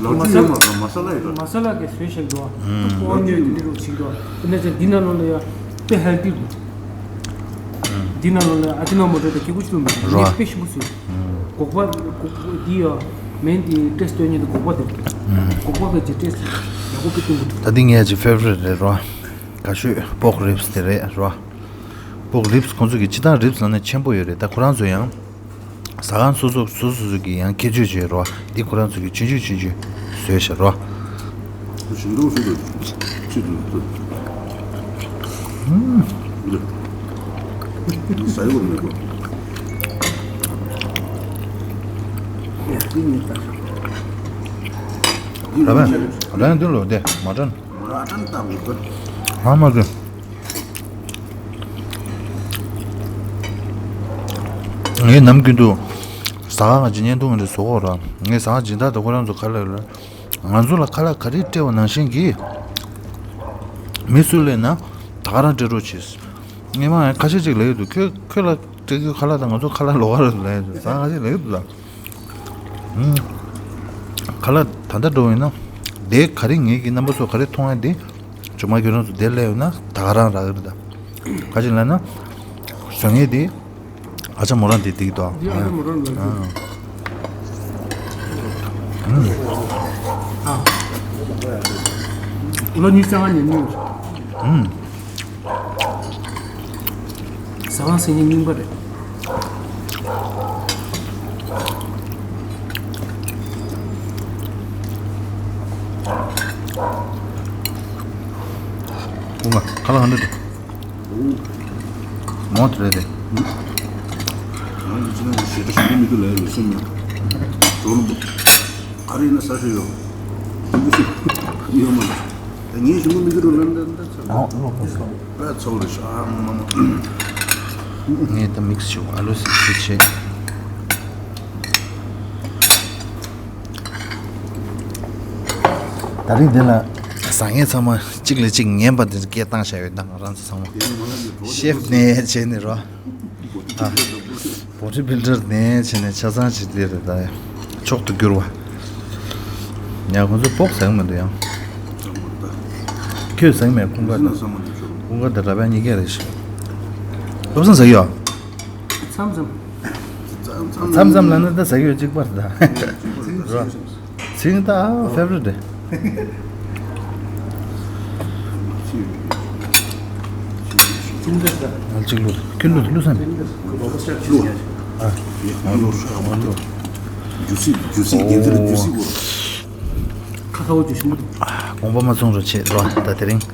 ལག་བཅུད་ཡོད་མ་རེད། མ་ས་ལ་ཡོད་རེད། མ་ས་ལ་གི་བཟོས་བཞག་འདུག་ཨ། ཏུ་ཀོ་ཉོས་དེ་འདྲ་རུ་ཅིག་འདུག་ཨ། དེ་འདྲ་ཅིག་འདི་ནང་ལོགས་ལ་ཡང་དཔེ་ཧེལ་ཐི་འདུག་འདི་ནང་ལོགས་ལ་ཨ་ཇི་ནོ་མོ་ཊོ་དང་གི་གུ་ཅུ་མེད་རོ། ངས་དཔེ་ཞིམ་པོ་བཟོས། སྒོག་པ་སྒོག་པ་འདི་ཡ་མེན་དེ་ཏེས་སྟོན་ཉིན་དུ་སྒོག་པ་དེ་སྒོག་པ་གི་ཅི་ཏེས་ཡག་པོ་ཀི་ཏུང་གི་འདུག་ད་འདི་ངའི་ཅི་ཕེ་ཝ་རི་ཊི་རེད་རོ། ག་ཤོད་པོག་རིབ་སི་དེ་རེད་རོ། པོག་རིབ་སི་ཁོང་ཚོ་གི་སྤྱི་བཏང་རིབ་སི་ལ་ནི་ཆེན་པོ་ཡོད་རེད། ད་ཁོ་རང་ཚོ་ཡང་ཟ་ཁང་སོ་སོ་སོ་སོ་སོ་གི་ཡང་ཁྱད་ཆོས་ཅིག་ཡོད་རོ། འདི་ཁོ་རང་ཚོ་གི་ཆུང་ཆུང་ཆུང་ཆུང་བཟོས་བཞག་རོ། ཞིམ་མདོག་ཞིག་ཏུ་ཆུ་དུ་དུ། ཟ་ཡོད་མེད་གོ། ར་བན་ར་བན་དུ་ལོ་དེ་མ་དྲན། མ་དྲན་ཏང་གི་གོ། ཨ་མ་གི། ངས་ནམ་རྒྱུན་དུ་ཟ་ཁང་གི་བརྙན་ཐུང་འདི་བཟོ་གོ་ར། ངས་ཟ་ཁང་སྦྱིན་བདག་དང་ཁོ་རང་ཚོ་ཁ་ལ་ལ། ང་ཚོ་ལ་ཁ་ལག་ག་རེ་སྤྲད་པ་ནང་བཞིན་གྱི། མི་སུ་སླེབས་ན་ད་ག་རང་སྤྲད་རོགས་བྱེད། ངས་མ་ཁ་ཤས་ཅིག་ལབ་ཡོད་འདུག་ཁྱོད་ཁྱོད་ལ་སྤྲད་རྒྱུའི་ཁ་ལག་དང་ང་ཚོ་ཁ་ལག་ལོགས་ཀ་རེད་ལབ་ཡོད་འདུག་ཟ་ཁ་ཤས་ལབ་ཡོད་འདུག་ལ། ཨུམ། ཁ་ལག་ད་ལྟ་འགྲོ་ཡིན་ན། དེ་ག་རེ་ངེད་ཀྱི་རྣམ་པ་ཚོ་ག་རེ་མཐོང་ཡ་དེ། ཇོ་མ་ཁྱོད་རང་ཚོ་དེ་སླེབས་ཡོད་ན་ད་ག་རང་རག་གི་རེད་ད། ག་ཅི་ལབ་ན། བཟོ་མཁན་དེ། ཨ་ཅག་མོ་རང་དེ་འགྲིག་འདུག་འདི་ཨ་ཅག་མོ་རང་ལ་ཨ། ལོ་ཉི་ཤུ་རྩ་ལྔ་ཉིན་མོ། ཨུམ། ཟ་ཁང་སེང་གེ་རྙིང་པ་རེད། ཁོང་ཁ་ལག་ག་འདྲ་འདུག་མོ་དེ་རེད་དེ། ང་ཚོ་ཅི་ན་ཞེ་དྲག་ཞིམ་པོ་མི་འདུག་ལབ་ཡོད་སེམས་ནང་། ཇོ་ལུ་འདུག་ཨ་རི་ན་ས་ཞིག་ཡོད། ཞིམ་པོ་ཞིག་ཡོད་མ་རེད། ད་ངས་ཞིམ་པོ་མི་འདུག་རོ་ལབ་ན་ད་ཚ། ཨོ་ཨོ་ཨོ། དཔེ་ཚ་བོ་རེད་ཤག་ཨ་མ་མ། ངས་ད་མིག་སི་བྱེད། ཨ་ལུ་སི་སི་བྱེད། ད་རིང་འདི་ལ་བཟང་ངན་ཚང་མ་གཅིག་ལས་གཅིག་ངན་པ་འདི་སྐད་བཏང་བཞག་ཡོད། ད་ང་རང་ཚོ་ཚང་མ་ཤེ་ཕི་ནས་བྱས་ནས་རོ། ཨ། བོ་ཌི་བིལ་ཌར་ནས་བྱས་ནས་ཆ་ཚང་ཞིག་འདི་རེད། ད་མཆོག་ཏུ་གྱུར་བ། ཡང་ཁོང་ཚོ་སྤོག་ཟ་གི་མི་འདུག་ཡང་། ཁྱོད་ཟ་གི་མེད། ཁོང་ག་ཁོང་ག་ད་ར་བའི་གཉིས་ཀ་རེད་ཤག་བློ་བཟང་ཟ་གི་ཡོད། མཚམས་མཚམས། མཚམས་མཚམས་ལ་ནི་ད་ཟ་གི་ཡོད་གཅིག་པར་ད། རོ། ཚིང་ད་ཕེ་ཝ་རི་ཊི་རེད། ཚིང་ད་ད། ཨ་གཅིག་བླུགས། ཁྱོད་བླུགས་བླུགས་སམ། བླུགས། ཨ། ཨ་བླུགས་ཨ་བླུགས། ཇུ་སི་ཇུ་སི་རྒྱན་ཚིག་ཇུ་སི་གོ། ཁ་ཁ་བོ་ཇུ་སི་མོ། དགོངས་པ་མ་ཚོམ་རོགས་བྱེད་རོ། ད་དེ་རིང་།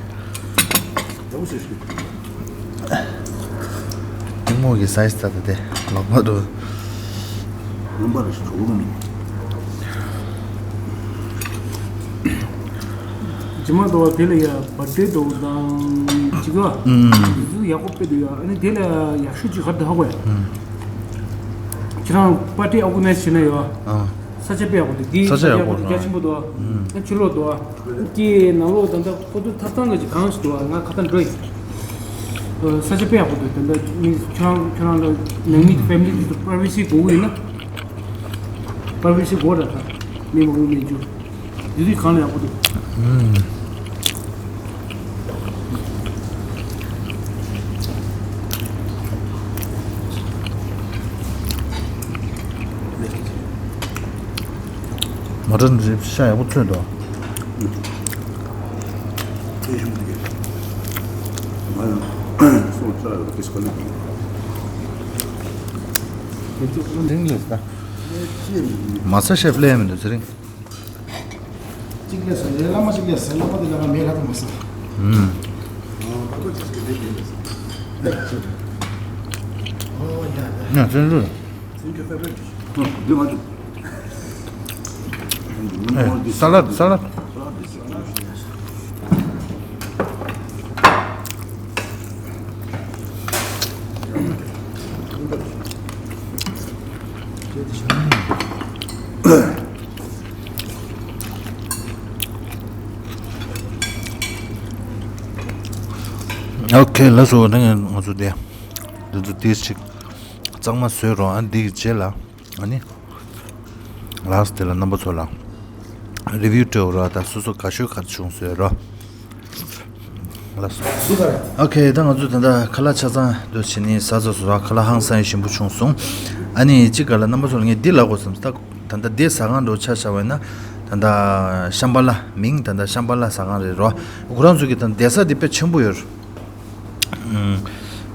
ཉིན་མོ་གི་སའི་ཛི་ད་ད་དེ་ལག་པ་དུ། རྣམ་པ་རེ་ཞིག་གྲོགས་རུང་། རྗེས་མ་འགྲོ་བ་དེ་ལ་ཡ་བར་ཐི་ཌེ་འགྲོ་དང་ཅི་ག་ཨུམ། དེ་ཚོ་ཡག་པོ་དཔེ་འདུག་ཡ། ཨ་ནི་དེ་ལ་ཡག་ཤོས་ཅིག་ག་རེ་འདུག་ཧ་གོ་ཡ། ཨུམ། ཁྱེད་རང་པར་ཊི་ཨོར་ག་ནའི་ཛི་བྱེད་ན་ཡོད། ཨ། ས་ཆ་དཔེ་ཡག་པོ་འདུག་དེའི་ས་ཆ་ས་ཆ་ཡག་ཡག་པོ་པོ་འདུག་རྒྱ་ཆེན་པོ་འདུག་ཨ། ཨུམ། ཕྱི་ལོགས་འདུག་ཨ། དེའི་ནང་ལོགས་ད་ལྟ་ཁོ་ཚོ་ཐབ་ཚང་ལ་ཅིག་གང་ཞིག་འདུག་ཨ། ང་ཁ་སང་འགྲོ་ཡིན། ཨ། ས་ཆ་དཔེ་ཡག་པོ་འདུག་ད་ལྟ་མི་ཁྱོད་རང་ཁྱོད་རང་ལ་ནང་མི་ཕེ་མི་ལི་དེ་ཚོ་པ་རའི་ཝེ་སི་དགོས་ཀྱི་ཡིན་ན། པ་རའི་ཝེ་སི་དགོས་ར་ད། མི་མང་པོ་མེད་རྒྱུ། དེ་དུས་གང་ལ་ཡག་པོ་འདུག་ཨུམ། མ་ཏྲན་འདི་ཤ་ཡག་པོ་ཚོད་འདུག་ང་ཡང་སོ་ཙ་ཡོད་ཀིས་ཀ་ལི། མ་ས་ཤེབ་ལས་མི་འདུག་ཚེ་རིང་། གཅིག་ལས་སོང་། ངའི་བླ་མ་གཅིག་ལས་སོང་། བླ་མ་དེ་ལ་ང་མེད་ལ་དུ་མ་སོང་། ཨུམ། ཨོ་ཡ་ཡ། ན་བཙན་བཟོ། ཨེ། ས་ལད་ས་ལད། ཨོ་ཁེ། ལགས་སོ། ད་ང་ཚོ་དེ་འདི་ཚོ་ཏོག་ཙམ་གཙང་མ་བཟོས་རོགས། ཨ་འདི་གི་རྗེས་ལ་ཨ་ནི་ལགས་དེ་ལ་རྣམ་པ་ཚོ་ལ་རི་བིའུ་སྤྲོད་རོགས། ད་སོ་སོ་དགའ་ཤོས་ག་རེ་བྱུང་བཟོས་རོགས། ལགས་སོ། ཨོ་ཁེ། ད་ང་ཚོ་ད་ལྟ་ཁ་ལག་ཆ་ཚང་དུ་བྱས་ནས་ཟ་ཟ་སོ། ཁ་ལག་ཧང་སང་ཞིམ་པོ་བྱུང་སོང་། ཨ་ནི་གཅིག་ག་ལ་རྣམ་པ་ཚོ་ལ་ངས་འདི་ལབ་དགོས་བསམ། ད་ད་ལྟ་འདི་ཟ་ཁང་འགྲོ་ཆ་བཞག་པ་ཡིན་ན། ད་ལྟ་ཤམ་བྷ་ལ། མིང་ད་ལྟ་ཤམ་བྷ་ལ་ཟ་ཁང་རེད་རོ། ཁོ་རང་ཚོ་གི་ད་བསྡད་ས་འདི་དཔེ་ཆེན་པོ་ཡོད། ཨུམ།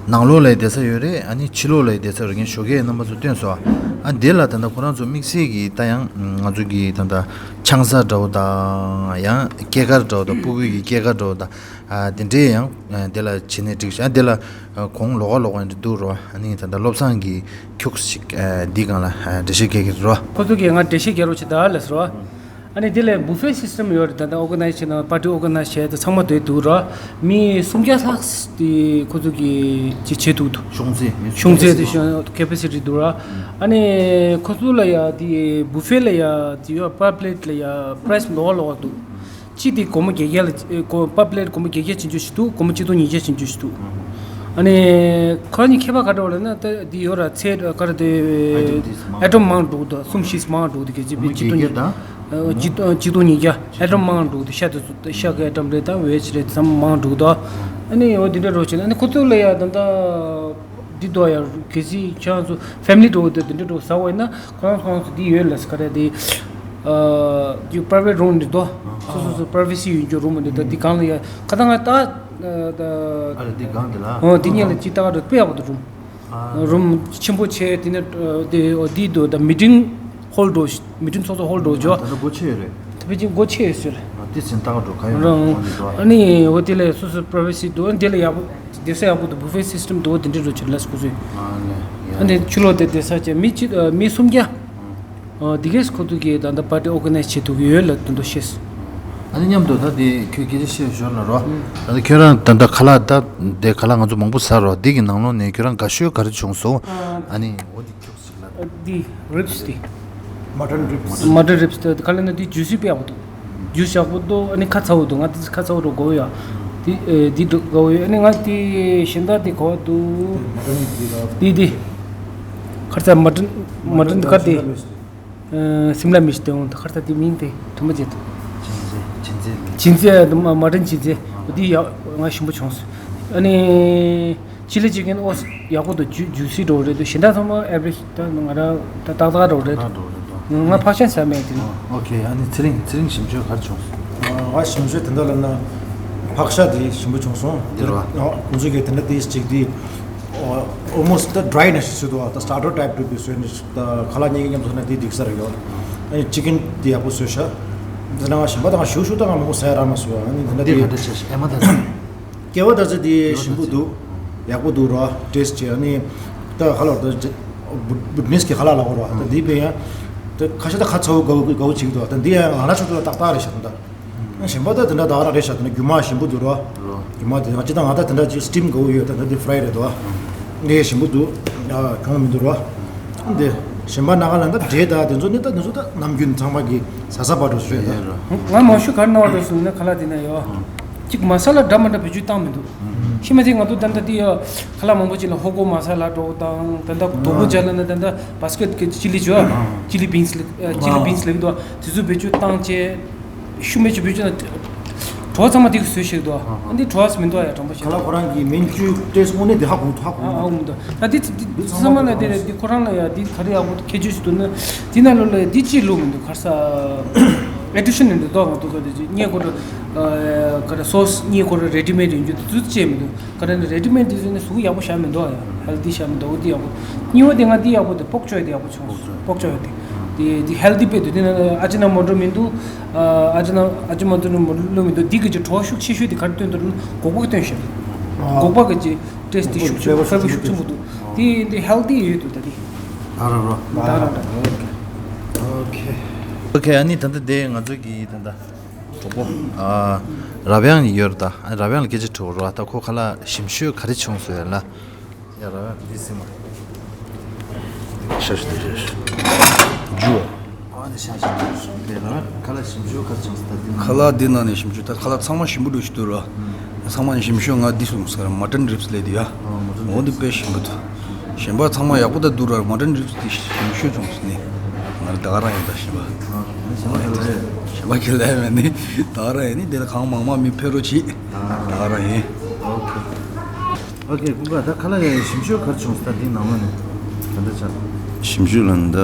ནང་ལོགས་ལ་བསྡད་ས་ཡོད་རེད། ཨ་ནི་ཕྱི་ལོགས་ལ་བསྡད་ས་ཡོད་རེད། ངས་ཞོགས་ཀས་རྣམ་པ་ཚོ་སྟོན་སོང་ཨ། འདི་ལ་ད་ལྟ་ཁོ་རང་ཚོ་དམིགས་བསལ་གྱི་ད་ཡང་ང་ཚོ་གི་ད་ལྟ་ཆང་ས་འདྲ་བོ་དང་། ཡང་སྐྱེས་སྐར་འདྲ་བོ་དང་། ཕྲུ་གུ་ཡི་སྐྱེས་སྐར་འདྲ་བོ་དང་། ཨ། དེ་འདྲའི་ཡང་དེ་ལ་བྱེད་ནས་འགྲིག་ཤག་ཨ། དེ་ལ་གོང་ལོགས་ཀ་ལོགས་ཀ་འདི་འདུག་རོ། ཨ་ནི་ད་ལྟ་བློ་བཟང་གིས་ཁྱུག་ཅིག་ཨ། འདི་སྒང་ལ་ཨ། འགྲེལ་བཤད་རྒྱག་གི་རེད་རོ། ཁོ་ཚོ་གིས་ང་འགྲེལ་བཤད་རྒྱག་རོགས་བྱེད་ད་ལབ་སོང་རོ། ཨ་ནི་དེ་ལས་བུ་ཕེ་སི་སི་ཊམ་ཡོད་རེད། ད་ལྟ་ཨོར་ག་ནའི་ཛི་བྱས་ན། པར་ཊི་ཨོར་ག་ནའི་ཛི་བྱས་ད་ཚང་མ་དེ་འདུག་རོ། མི་སུམ་བརྒྱ་ལྷག་དེ་ཁོ་ཚོ་གིས་ཅིག་བྱེད་ཐུབ་འདུག་ཤོང་ཚད། མི་ཤོང་ཚད་དེ་ཤོང་ཁེ་པེ་སི་ཊི་འདུག་རོ། ཨ་ནི་ཁོ་ཚོ་ལ་ཡ་དེ་བུ་ཕེ་ལ་ཡ་དེ་ཡོད། པར་པི་ལེ་ཊི་ལ་ཡ་པ་རའི་སི་ལོགས་ཀ་ལོགས་ཀ་འདུག་གཅིག་དེ་སྒོར་མོ་བརྒྱད་བརྒྱ་ལ། ཨེ། སྒོར། པར་པི་ལེ་ཊི་སྒོར་མོ་བརྒྱད་བརྒྱ་ཅན་ཅིག་འདུག་སྒོར་མོ་གཅིག་སྟོང་ཉིས་བརྒྱ་ཅན་ཅིག་འདུག་ཨ་ནི་ཁོ་རང་གཉིས་ཁྱད་པར་ག་འདྲ་བ་ལབ་ན། ད་འདི་ཡོད་ར། ཚད་ག་རེ་དེ། ཨའི་ཊེམ་དེ་མང་། ཨའི་ཊེམ་མང་འགྲོ་གི་འདུག་གསུམ་བཞི་མང་འགྲོ་གི་འདུག་གལ་སྲིད་སྒོར་མོ་གཅིག་སྟོང་བརྒྱད་བརྒྱ་དང་། ཨ། གཅིག་སྟོང་། གཅིག་སྟོང་ཉིས་བརྒྱ། ཨའི་ཊེམ་མང་འགྲོ་གི་འདུག་ཤ་དེ་ཚོ། ཤ་གི་ཨའི་ཊེམ་རེད་དང་། ཝེ་ཇི་རེད། ཚང་མ་མང་འགྲོ་གི་འདུག་ཨ་ནི་འོ་དེ་འདྲ་རོ་བྱས་ན། ཨ་ནི་ཁོ་ཚོ་ལ་ཡ་ད་ལྟ་འདི་འདུག་ཡ། གལ་སྲིད་ཁྱེད་རང་ཚོ་ཕེ་མི་ལི་འགྲོ་གི་འདུག་དེ་འདྲ་འགྲོ་ཟ་བ་ཡིན་ན། ཁོ་རང་ཁོ་རང་ཚོ་འདི་ཡོད་ལ་ཟེར། ག་རེ་དེ། ཨ། ཡུ་པ་རའི་ཝེ་ཊི་རུམ་འདི་འདུག་སོ་སོ་སོ་པ་རའི་ཝེ་སི་ཡོད་རྒྱུ་རུམ་འདི། ད་འདི་སྒང་ལ་ཡ་ཁ་ད་ང་ད། ཨ་ལ་འདི་སྒང་འདི་ལ། ཨོ། འདི་གཉིས་ལ་ཅིག་ལྟ་ག་འགྲོ། དཔེ་ཡག་པོ་འདུག་རུམ། ཨ། རུམ་ཆེན་པོ་བྱས། དེ་ནས་འདི་འདུག་ད་མི་ཊིང་ཧོལ་འདྲ་བོ། མི་ཊིང་ཚོགས་ཚོགས་ཧོལ་འདྲ་བོ་ཅིག་ད་ལྟ་སྒོ་ཕྱེ་ཡོད་རེད། ད་ཕལ་ཆེར་སྒོ་ཕྱེ་ཡོད་ཟེར། ཨ། དེ་ཚན་ལྟ་ག་འགྲོ་ག་ཡོད་རང་ཁོང་གི་འགྲོ་ཨ་ནི་འོ་དེ་ལས་སོ་སོ་པ་རའི་བེ་སི་འདུག་ཨ་ནི་དེ་ལས་ཡག་པོ་བསྡད་ས་ཡག་པོ་འདུག་བུ་ཕེ་སི་སི་ཊམ་འདུག་དེ་འདྲ་འགྲོ་ཆེ་ལས་སྐུ་གཟུགས་ཨ་ནི་ཡ་ཨ་ནི་ཆུ་ལོག་དེ་བསྡད་ས་ཆེ་མི་གཅིག་མི་སུམ་བརྒྱ་ཨ་དེ་གས་ཁོ་ཐུག་གི་ད་ལྟ་པར་ཊི་ཨོར་ག་ནའི་ཛི་བྱེད་ཐུབ་ཀྱི་ཡོད་ལ་དོན་དུ་ཤེས། ཨ་ནི་མཉམ་དུ་ད་དེ་ཁྱོད་སྐད་ཆ་བཤད་ཞོར་ལ་རོ། ཨ་ནི་ཁྱོད་རང་ད་ལྟ་ཁ་ལག་ད་དེ་ཁ་ལག་ང་ཚོ་མང་པོ་ཟ་རོ། འདི་གི་ནང་ལོགས་ནས་ཁྱོད་རང་དགའ་ཤོས་ག་རེ་བྱུང་སོང་ཨ་ནི་འོ་འདི་ཁྱོད་ཀྱིས་ལབ། འདི་རིབ་སི་འདི། མ་ཊན་རིབ་སི། མ་ཊན་རིབ་སི་དེ་ག་ལབ་ན་འདི་ཇུ་སི་དཔེ་ཡག་པོ་འདུག་ཇུ་སི་ཡག་པོ་འདུག་ཨ་ནི་ཁ་ཚ་བོ་འདུག་ང་འདི་ཁ་ཚ་བོ་འདྲ་དགོས་ཡ། འདི་ཨེ་འདི་འདྲ་དགོས་ཡ། ཨ་ནི་ང་འདི་གཞན་དག་འདི་གོ་འདུག་འདི་འདི། ཁར་ཚ་མ་ཊན་མ་ཊན་འདི་ག་འདི། སིམ་ལ་མིར་ཅི་དེ་འོང་ད་ཁར་ཚ་འདི་མིང་དེ་དུ་མ་བརྗེད་འདུག་ཅིན་ཙེ་ཅིན་ཙེ་མིང་། ཅིན་ཙེ་མ་ཊན་ཅིན་ཙེ་འདི་ཡག་ང་ཞིམ་པོ་བྱུང་སོང་། ཨ་ནི། ཅི་ལི་ཅི་ཀན་ཨོ་ཡག་པོ་འདུག་ཇུ་ཇུ་སི་འདྲ་བོ་རེད་འདུག་གཞན་དག་ཚང་མ་ཨེ་ཝ་རེཇ་ད་ང་རང་ད་ཏག་ཏག་འདྲ་བོ་རེད་འདུག་ང་ཕག་ཤ་ཟ་མེད་དེ་ནི། ཨོ་ཁེ། ཨ་ནི་ཚེ་རིང་ཚེ་རིང་ཞིམ་ཆུ་ག་རེ་བྱུང་སོང་། ང་ཞིམ་ཆུ་དེ་འདྲ་ལབ་ན་ཕག་ཤ་དེ་ཞིམ་པོ་བྱུང་སོང་། འདི་རེད་བ། ཁོང་ཚོ་གིས་དེ་འདྲ་དེ་ཅིག་དེ་ཨོལ་མོ་སི་ཊི་ད་ཌ་རའི་ནས་ཞིག་སུ་འདུག་ད་སི་ཊར་ཊར་ཊའིབ་འདྲ་བོ་བཟོས་ནས་ད་ཁ་ལག་གཉིས་ཀ་མཉམ་དུ་ན་དེ་འགྲིག་ས་རེད་ཡོད། ཨ་ནི་ཅི་ཀན་དེ་ཡག་པོ་བཟོས་ཤག་དེ་ན་ང་ཞིམ་པ་དང་ཞུ་ཞུ་དང་ང་མང་པོ་ཟ་ཡ་རག་མ་སོང་། ཨ་ནི་དེ་འདྲ་འདི་དེ་ག་འདྲ་བྱས་ཤག་ཨེ་མ་ད་ཚོ། སྐྱེ་བ་ད་ཚོད་དེ་ཞིམ་པོ་འདུག་ཡག་པོ་འདུག་རོ། ཊེ་སི་ཊི་བྱས་ཨ་ནི་ད་ཁ་ལག་ད་བུ་བུ་ཊི་ནེ་སི་གི་ཁ་ལག་ལ་འོ་རོ། ད་འདི་དཔེ་ཡང་ད་ཁ་ཤས་ད་ཁ་ཚ་བོ་དགའ་བོ་དགའ་བོ་བྱེད་ཀྱི་འདུག་ད་འདི་ཡང་ང་རང་ཆུ་ཚོད་ལ་ཏག་ཏག་རེད་ཤག་ད། ཞིམ་པ་ད་དེ་འདྲ་ད་ག་རང་རེད་ཤག་ད་ནི་རྒྱུ་མ་ཞིམ་པོ་འདུག་རོ། རྒྱུ་མ་དེ་ང་ཅི་ད་ང་ད་དེ་འདྲ་ཅིག་སི་ཊིམ་དགའ་བོ་ཡོད། ད་ད་འདི་ཕ་རའི་རེད་དོ། འདི་ཞིམ་པོ་འདུག་གྱོང་མི་འདུག་རོ། འདི་གཞན་པ་ན་ག་ལ་ད་འབྲས་ད་དེ་ཚོ་ནི་ད་དེ་ཚོ་ད་ནམ་རྒྱུན་ཚང་མ་གི་ཟ་ས་བ་འགྲོ་ཞུ་ཡ་ད། ང་མང་ཤོས་ག་རེ་ན་བ་འགྲོ་སོང་ན་ཁ་ལག་དེ་ན་ཡོད། གཅིག་མ་ས་ལ་འདྲ་མ་འདྲ་བེད་སྤྱོད་བཏང་མི་འདུག་ཤི་མ་ཚད་ང་ཚོ་ད་ལྟ་དེ་ཡ་ཁ་ལག་མང་པོ་ཅིག་ལ་ཧོ་ཀོ་མ་ས་ལ་འགྲོ་དང་ད་ལྟ་དོ་པོ་ཅ་ལ་ན་ད་ལྟ་བ་སི་ཀེ་ཊི་གི་ཅི་ལི་ཅོ་ཅི་ལི་བིན་སི་ལི་ཅི་ལི་བིན་སི་ལི་འདུག་དེ་ཚོ་བེད་སྤྱོད་བཏང་བྱས་ཤུ་མེད་ཅིག་བེད་སྤྱོད་ན་གྲོགས་ཚང་མ་དེ་གི་བཟོས་ཤིག་འདུག་འདི་གྲོགས་མི་འདུག་ཡ་དྲང་པོ་བཤད་ན། ཁ་ལག་ཁོ་རང་གི་མན་ཇུ་ཊེ་སི་དངོས་གནས་དེ་ཧ་གོ་ཧ་གོ་ཨ་ཨ་འུ་འདུག་ད་དེ་དེ་ཚང་མ་ལ་དེ་རེད། དེ་ཁོ་རང་ལ་ཡ་དེ་ག་རེ་ཡག་པོ་ཁྱད་ཆོས་ཤིག་འདུག་ན་དེ་ན་ལོ་ལ་ཡ་དེ་ཅི་ལོ་མི་འདུག་ག་རེ་ཟ་ཨེ་ཌི་ཤན་ནི་འདུག་ཏོག་ང་འདུག་ག་དེ་ཅི་རྙེད་ཁོ་ར་ག་རེ་སོ་སི་རྙེད་ཁོ་ར་རེ་ཌི་མེ་ཌི་ཡིན་རྒྱུ་དེ་ཚོ་ཅི་མི་འདུག་ག་རེ་ནི་རེ་ཌི་མེ་ཌི་དེ་ཚོ་ནི་གཟུགས་ཡག་པོ་བཞག་མི་འདུག་ཡ། ཧེལ་ཐི་བཞག་མི་འདུག་འོ་དེ་ཡག་པོ། གཉིས་པ་དེ་ང་དེ་ཡག་པོ་དེ་པོག་ཅོ་ཡ་དེ་ཡག་པོ་བྱུང་། པོག་ཅོ་ཡ་དེ་དེ་དེ་ཧེལ་ཐི་དཔེ་འདུག་དེ་ན་ཨ་ཇི་ན་མོ་ཊོ་མི་འདུག་ཨ་ཨ་ཇི་ན་ཨ་ཇི་མོ་ཊོ་ནི་མོ་ཊོ་མི་འདུག་འདི་གི་ཅི་གྲོགས་ཤུགས་ཆེ་ཤོས་དེ་ག་རེ་སྟོན་འདུག་ན་སྒོག་པ་གི་སྟོན་ཤག་སྒོག་པ་གི་ཅི་ཊེ་སི་ཊི་ཤུགས་ཆེན་པོ་ཕལ་པོ་ཤུགས་ཆེན་པོ་འདུག་དེ་དེ་ཧེལ་ཐི་ཡོད་འདུག་ད་དེ། ད་རང་རོ། ད་རང་རོ། ཨོ་ཁེ། ཨོ་ཁེ། ཨ་ནི་ད་ལྟ་དེ་ང་ཚོ་གི་ད་ལྟ་གྲོགས་པོ་ཨ་རབ་ཡང་ཡོད་རེད། ད་རབ་ཡང་ལ་སྐད་ཆ་དྲི་བ་རོ། ད་ཁོ་ཁ་ལག་ཞིམ་ཤོས་ག་རེ་བྱུང་སོང་ཡ་ལ། ཡ་རབ་ཡང་འདི་སེམས་མ། ཤ་ཤ་འདི་ཤ་ཤ། ཇུ། ཨ་ནི་ཤ་ཤ་འདི་ཤ་ཤ། དེ་ལ་ཁ་ལག་ཞིམ་ཤོས་ག་རེ་བྱུང་སོང་ད་འདི་ན། ཁ་ལག་འདི་ནང་ནས་ཞིམ་ཤོས་ད་ཁ་ལག་ཚང་མ་ཞིམ་པོ་འདུག་ཞིག་འདུག་ར། ཚང་མ་ནས་ཞིམ་ཤོས་ང་འདི་སོང་ཟེར་མ་ཊན་རིབ་སི་ལས་འདི་ཡ། འོ་འདི་དཔེ་ཞིམ་པོ་འདུག་གཞན་པ་ཚང་མ་ཡག་པོ་ད་འདུག་ར། མ་ཊན་རིབ་སི་འདི་ཞིམ་ཤོས་བྱུང་སོང་ནི། ང་ར་ད་ག་རང་ཡིན་ད་ཞིམ་པ། ཞིམ་པ་ཁ་ལག་རེད། ཞིམ་པ་ཁ་ལག་མེད་ནི་ད་ག་རང་ཡིན་ནི་དེ་ལ་གང་མང་མང་མི་ཕེབས་རོགས་གྱིས། ད་ག་རང་ཡིན། ཨོ་ཁེ། ཨོ་ཀེ། ཀུན་དགའ་ད་ཁ་ལག་ཡ་ཞིམ་ཤོས་ག་རེ་བྱུང་སོང་ད་འདི་ནང་ལོགས་ནས་ད་ལྟ་ཆ། ཞིམ་ཤོས་ལ་ནི་ད།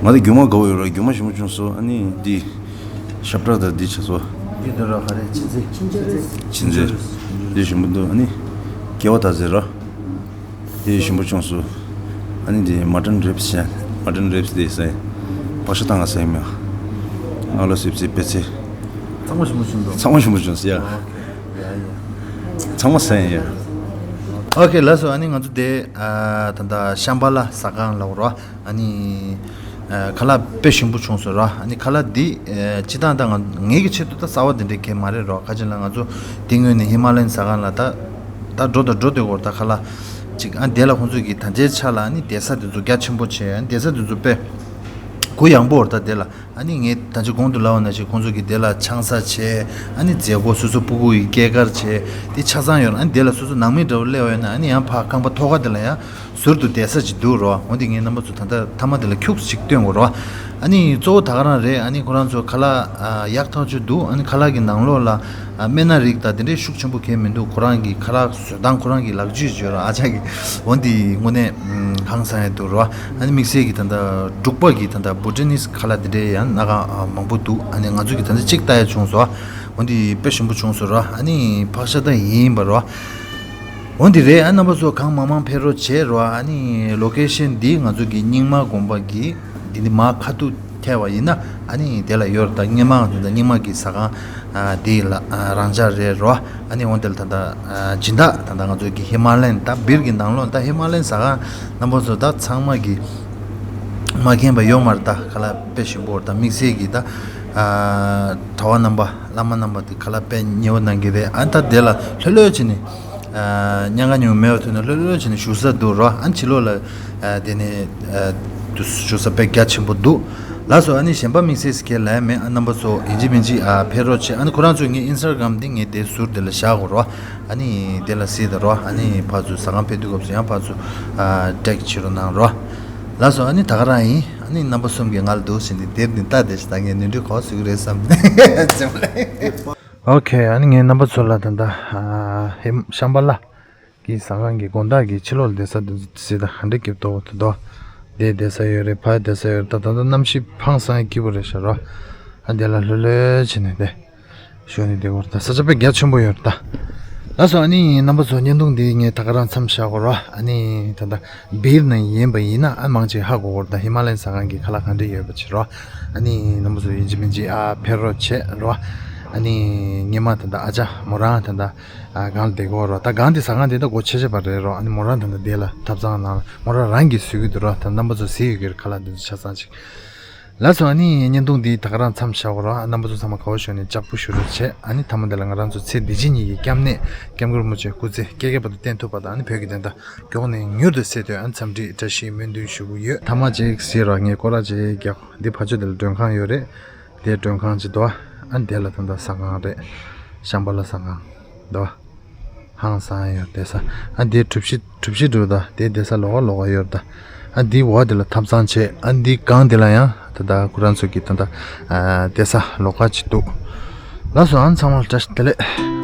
ང་ད་རྒྱུ་མ་དགའ་བོ་ཡོད་ར། རྒྱུ་མ་ཞིམ་པོ་བྱུང་སོང་། ཨ་ནི་འདི། ཤབ་ཏྲ་ད་འདི་ཆ་སོ། འདི་འདི་ར་ག་རེ་ཅིན་ཙེ། ཅིན་ཙེ། འདི་ཞིམ་པོ་འདུག་ཨ་ནི། ཀེ་བ་ད་ཟེར་ར། འདི་ཞིམ་པོ་བྱུང་སོང་། ཨ་ནི་འདི་མ་ཊན་རིབ་སི་བྱས། མ་ཊན་རིབ་སི་འདི་ཟེར། བག་ཤ་བཏང་ང་ཟེར་མེད། ཨ་ལོ་སིབ་སིབ་པེ་ཙེ། ཚང་མ་ཞིམ་པོ་བྱུང་འདུག་ཚང་མ་ཞིམ་པོ་བྱུང་སོང་ཡ། ཡ་ཡ། ཚང་མ་ཟ་ཡ། ཨོ་ཁེ། ལགས་སོ། ཨ་ནི་ང་ཚོ་དེ་ཨ་ད་ལྟ་ཤམ་བྷ་ལ་ཟ་ཁང་ལ་འོ་ར། ཨ་ནི་ཨ་ཁ་ལག་དཔེ་ཞིམ་པོ་བྱུང་སོང་ར། ཨ་ནི་ཁ་ལག་འདི་ཨ་སྤྱི་བཏང་ད་ང་ངེད་ཀྱི་ཆེད་དུ་ད་གསར་བ་དེ་འདྲའི་གས་མ་རེད་ར། ཁ་ཅིག་ལ་ང་ཚོ་དེ་སྔོན་ནས་ཧི་མ་ལ་ཡན་ཟ་ཁང་ལ་ད་ད་འགྲོ་ད་འགྲོ་དེ་འོ་ད་ཁ་ལག་ཅིག་ཨ་དེ་ལ་ཁོང་ཚོ་གི་ད་ལྟའི་ཆ་ལ་ཨ་ནི་བསྡད་ས་དེ་ཚོ་རྒྱ་ཆེན་པོ་བྱས། ཨ་ནི་བསྡད་ས་དེ་ཚོ་དཔེ་གུ་ཡངས་པོ་འོ་ད་དེ་ལ། ཨ་ནི་ངས་ད་ཅི་གོང་དུ་ལབ་པ་ནང་བཞིན་ཁོང་ཚོ་གིས་དེ་ལ་ཆང་ས་བྱས། ཨ་ནི་མཛད་སྒོ་སོ་སོ་སྤུ་གུ་ཡི་སྐྱེས་སྐར་བྱས། དེ་ཆ་ཚང་ཡོད་ར། ཨ་ནི་དེ་ལ་སོ་སོ་ནང་མི་འདྲ་བོ་སླེབས་པ་ཡོད་ན་ཨ་ནི་ཡང་ཕར་ཁང་པ་ཐོག་ཁ་དེ་ལ་ཡང་ཟུར་དུ་བསྡད་ས་ཅིག་འདུག་ར། འོན་ཏེ་ངས་རྣམ་པ་ཚོ་ད་ལྟ་མཐའ་མ་དེ་ལ་ཁྱུག་ཅིག་སྟོན་དགོས་ར། ཨ་ནི་གཙོ་བོ་ད་ག་རང་རེད། ཨ་ནི་ཁོ་རང་ཚོ་ཁ་ལག་ཨ་ཡག་ཐག་ཆོད་འདུག་ཨ་ནི་ཁ་ལག་གི་ནང་ལོགས་ལ་ཨ་སྨན་སྣ་རིགས་དང་དེ་འདྲའི་ཤུགས་ཆེན་པོ་གང་ཡང་མི་འདུག་ཁོ་རང་གི་ཁ་ལག་བཟོ་སྟངས་ཁོ་རང་གི་ལག་ཇུས་བརྗོད་ར། ཨ་ཅག་གི་འོན་ཏེ་དངོས་གནས་ཧང་སང་ཡ་འདུག་ར། ཨ་ནི་དམིགས་བསལ་གྱི་ད་ལྟ་འབྲུག་པ་གི་ད་ལྟ་བྷུ་ཊ་ནིས་ཁ་ལག་དེ་འདྲའི་ཡང་སྣ་ཁ་མང་པོ་འདུག་ཨ་ནི་ང་ཚོ་གི་ད་ལྟ་གཅིག་ལྟ་ཡ་བྱུང་སོང་། འོན་ཏེ་དཔེ་ཞིམ་པོ་བྱུང་སོང་ར། ཨ་ནི་ཕག་ཤ་ད་ཡིན་པ་ར། འོན་ཏེ་རེད། ཨ་རྣམ་པ་ཚོ་གང་མང་མང་ཕེབས་རོགས་བྱེད་ར། ཨ་ནི་ལོ་ཀེ་ཤན་འདི་ང་ཚོ་གི་རྙིང་མ་དགོན་པ་གི་འདི་ནི་མ་ཁ་ཐུག་ཐལ་བ་ཡིན་ན་ཨ་ནི་དེ་ལ་ཡོད་རེད། ད་སྔོན་མ་ད་ལྟ་རྙིང་མ་གི་ཟ་ཁང་དེ་ལ་རང་འཇགས་རེད་རོ། ཨ་ནི་འོན་ཏེ་ལ་ད་ལྟ་སྦྱིན་བདག་ད་ལྟ་ང་ཚོ་གི་ཧི་མ་ལ་ཡན་ད་སྦིར་གི་ནང་ལོགས་ད་ཧི་མ་ལ་ཡན་ཟ་ཁང་རྣམ་པ་ཚོ་ད་ཚང་མ་གི་མ་མཁྱེན་པ་ཡོད་མ་རེད། ད་ཁ་ལག་དཔེ་ཞིམ་པོ་རེད། ད་དམིགས་བསལ་གྱི་ད་གྲྭ་པ་རྣམ་པ་བླ་མ་རྣམ་པ་དེ་ཁ་ལག་དཔེ་ཉེ་བོ་གནང་གི་རེད། ཨ་ད་དེ་ལ་ལྷོད་ལྷོད་བྱས་ནས་ཉག་ག་ཉུང་མེད་པ་ཐོན་ནས་ལྷོད་ལྷོད་བྱས་ནས་བཞུགས་ས་འདུག་རོ། ཨ་ཕྱི་ལོགས་ལ་དེ་ནས་བཞུགས་ས་དཔེ་རྒྱ་ཆེན་པོ་འདུག། ལགས་སོ། ཨ་ནི་གཞན་པ་དམིགས་བསལ་གྱི་ལས་མེད། ཨ་རྣམ་པ་ཚོ་ཡིན་གཅིག་མིན་གཅིག་ཨ་ཕེབས་རོགས་བྱེད། ཨ་ནི་ཁོ་རང་ཚོས་ངའི་ཨིན་སི་ཊ་གྷ་རམ་འདི་ངས་དེ་ཟུར་དེ་ལ་བཞག་གོ་རོ། ཨ་ནི་དེ་ལ་གཟིགས་དང་རོ། ཨ་ནི་ཕར་ཚུར་ཟ་ཁང་ཕེབས་དུས་སྐབས་སུ་ཡང་ཕར་ཚུར་ཨ་ཊེག་བྱེད་རོགས་གནང་རོ། ལགས་སོ། ཨ་ནི་ད་ག་རང་ཡིན། ཨ་ནི་རྣམ་པ་གསུམ་གྱིས་ང་ལ་འདུག་ཟེར་ནས་དེབ་འདི་ལྟ་བསྡད་ཤག། ད་ངས་ནོར་འཁྲུལ་ག་པར་བཟོ་གི་རེད་བསམ་ནས་ཅེས་ལ། ཨོ་ཁེ། ཨ་ནི་ངས་རྣམ་པ་ཚོ་ལ་ད་ལྟ་ཨ་ཧེ་ཤམ་བྷ་ལ་གི་ཟ་ཁང་གི་དགོང་དག་གི་ཕྱི་ལོགས་ལ་བསྡད་ས་དེ་ཚོ་གཟིགས་དང་། ཧ་འདྲ་སྐྱིད་པོ་འདུག་དོ། འདིར་བསྡད་ས་ཡོད་རེད། ཕར་བསྡད་ས་ཡོད་རེད། ད་ད་ལྟ་གནམ་གཤིས་ཧང་སང་སྐྱིད་པོ་རེད་ཤག་རོ། ཨ་འདི་ལ་ལྷོད་ལྷོད་བྱས་ནས་བསྡད། ཞོགས་ནས་བསྡད་ཡོད་རེད། ད་ས་ཆ་དཔེ་རྒྱ་ཆེན་པོ་ཡོད་རེད་ད། ལགས་སོ། ཨ་ནི་རྣམ་པ་ཚོ་བརྙན་ཐུང་འདི་ངས་ད་ག་རང་མཚམས་བཞག་གོ་རོ། ཨ་ནི་ད་ལྟ་སྦིར་ནང་ཡིན་པ་ཡིན་ན་ཨ་མང་ཆེ་ཧ་གོ་གོ་རེད། ད་ཧི་མ་ལ་ཡན་ཟ་ཁང་གི་ཁ་ལག་ག་འདྲ་ཡོད་པ་བྱེད་རོ། ཨ་ནི་རྣམ་པ་ཚོ་ཡིན་གཅིག་མིན་གཅིག་ཨ་ཕེབས་རོགས་བྱེད་རོ། ཨ་ནི་སྔོན་མ་ད་ལྟ་ཨ་ཅག་མོ་རང་ད་ལྟ་ཨ་སྒང་ལ་བསྡད་ཀྱི་ཡོད་རོ། ད་སྒང་དེ་ཟ་ཁང་དེ་ད་སྒོ་ཕྱེ་བྱས་པ་རེད་རོ། ཨ་ནི་མོ་རང་ད་ལྟ་དེ་ལ་ཐབ་ཚང་ནང་ལ་མོ་རང་རང་གིས་བཟོས་ཀྱི་འདུག་རོ། ད་རྣམ་པ་ཚོ་གཟིགས་ཡོད་ཀྱི་རེད། ཁ་ལག་འདི་ཚོ་ཆ་ཚང་ཅིག། ལགས་སོ། ཨ་ནི་བརྙན་ཐུང་འདི་ད་ག་རང་མཚམས་བཞག་གོ་རོ། ཨ་རྣམ་པ་ཚོ་ཚང་མ་དགའ་བོ་བྱུང་ནས་ལྕགས་པོ་ཞུ་རོགས་བྱེད། ཨ་ནི་མཐའ་མ་འདི་ལ་ང་རང་ཚོ་ཚེ་འདི་ཕྱི་གཉིས་ཀྱི་སྐྱབས་གནས་སྐྱབས་མགོན་རིན་པོ་ཆེ་སྐུ་ཚེ་བསྐལ་བརྒྱའི་བར་དུ་བརྟན་ཐུབ་པ་དང་། ཨ་ནི་བོད་ཀྱི་བདེན་མཐའ་མགྱོགས་ནས་མྱུར་དུ་སེལ་དོན། ཨ་ནི་འཚམས་འདྲིའི་བཀྲ་ཤིས་སྨོན་འདུན་ཞུ་གི་ཡོད། མཐའ་མ་ཅིག་གཟིགས་རོགས། ངས་སྐོར་ར་ཅིག་རྒྱག། འདི་ཕར་ཕྱོགས་འདི་ལ་མགྲོན་ཁང་ཡོད་རེད། དེ་མགྲོན་ཁང་ཅིག་འདུག། ཨ་ནི་དེ་ལ་ད་ལྟ་ཟ་ཁང་རེད། ཤམ་བྷ་ལ་ཟ་ཁང་འདུག། ཧང་སང་ཡོད་བསྡད་ས། ཨ་འདི་གྲུ་བཞི་གྲུ་བཞི་འདུག། ད་དེ་བསྡད་ས་ལོགས་ཀ་ལོགས་ཀ་ཡོད་རེད་ད། ཨ་འདི་འོག་དེ་ལ་ཐབ་ཚང་བྱས། ཨ་འདི་སྒང་དེ་ལ་ཡང་ད་ལྟ་ཁོ་རང་ཚོ་གི་ད་ལྟ་ཨ་བསྡད་ས་ལོགས་ཀ་ཅིག་འདུག། ལགས་སོ། ཨ་ནི་ཚང་མ་ལ་བཀྲ་ཤིས་བདེ་ལེགས།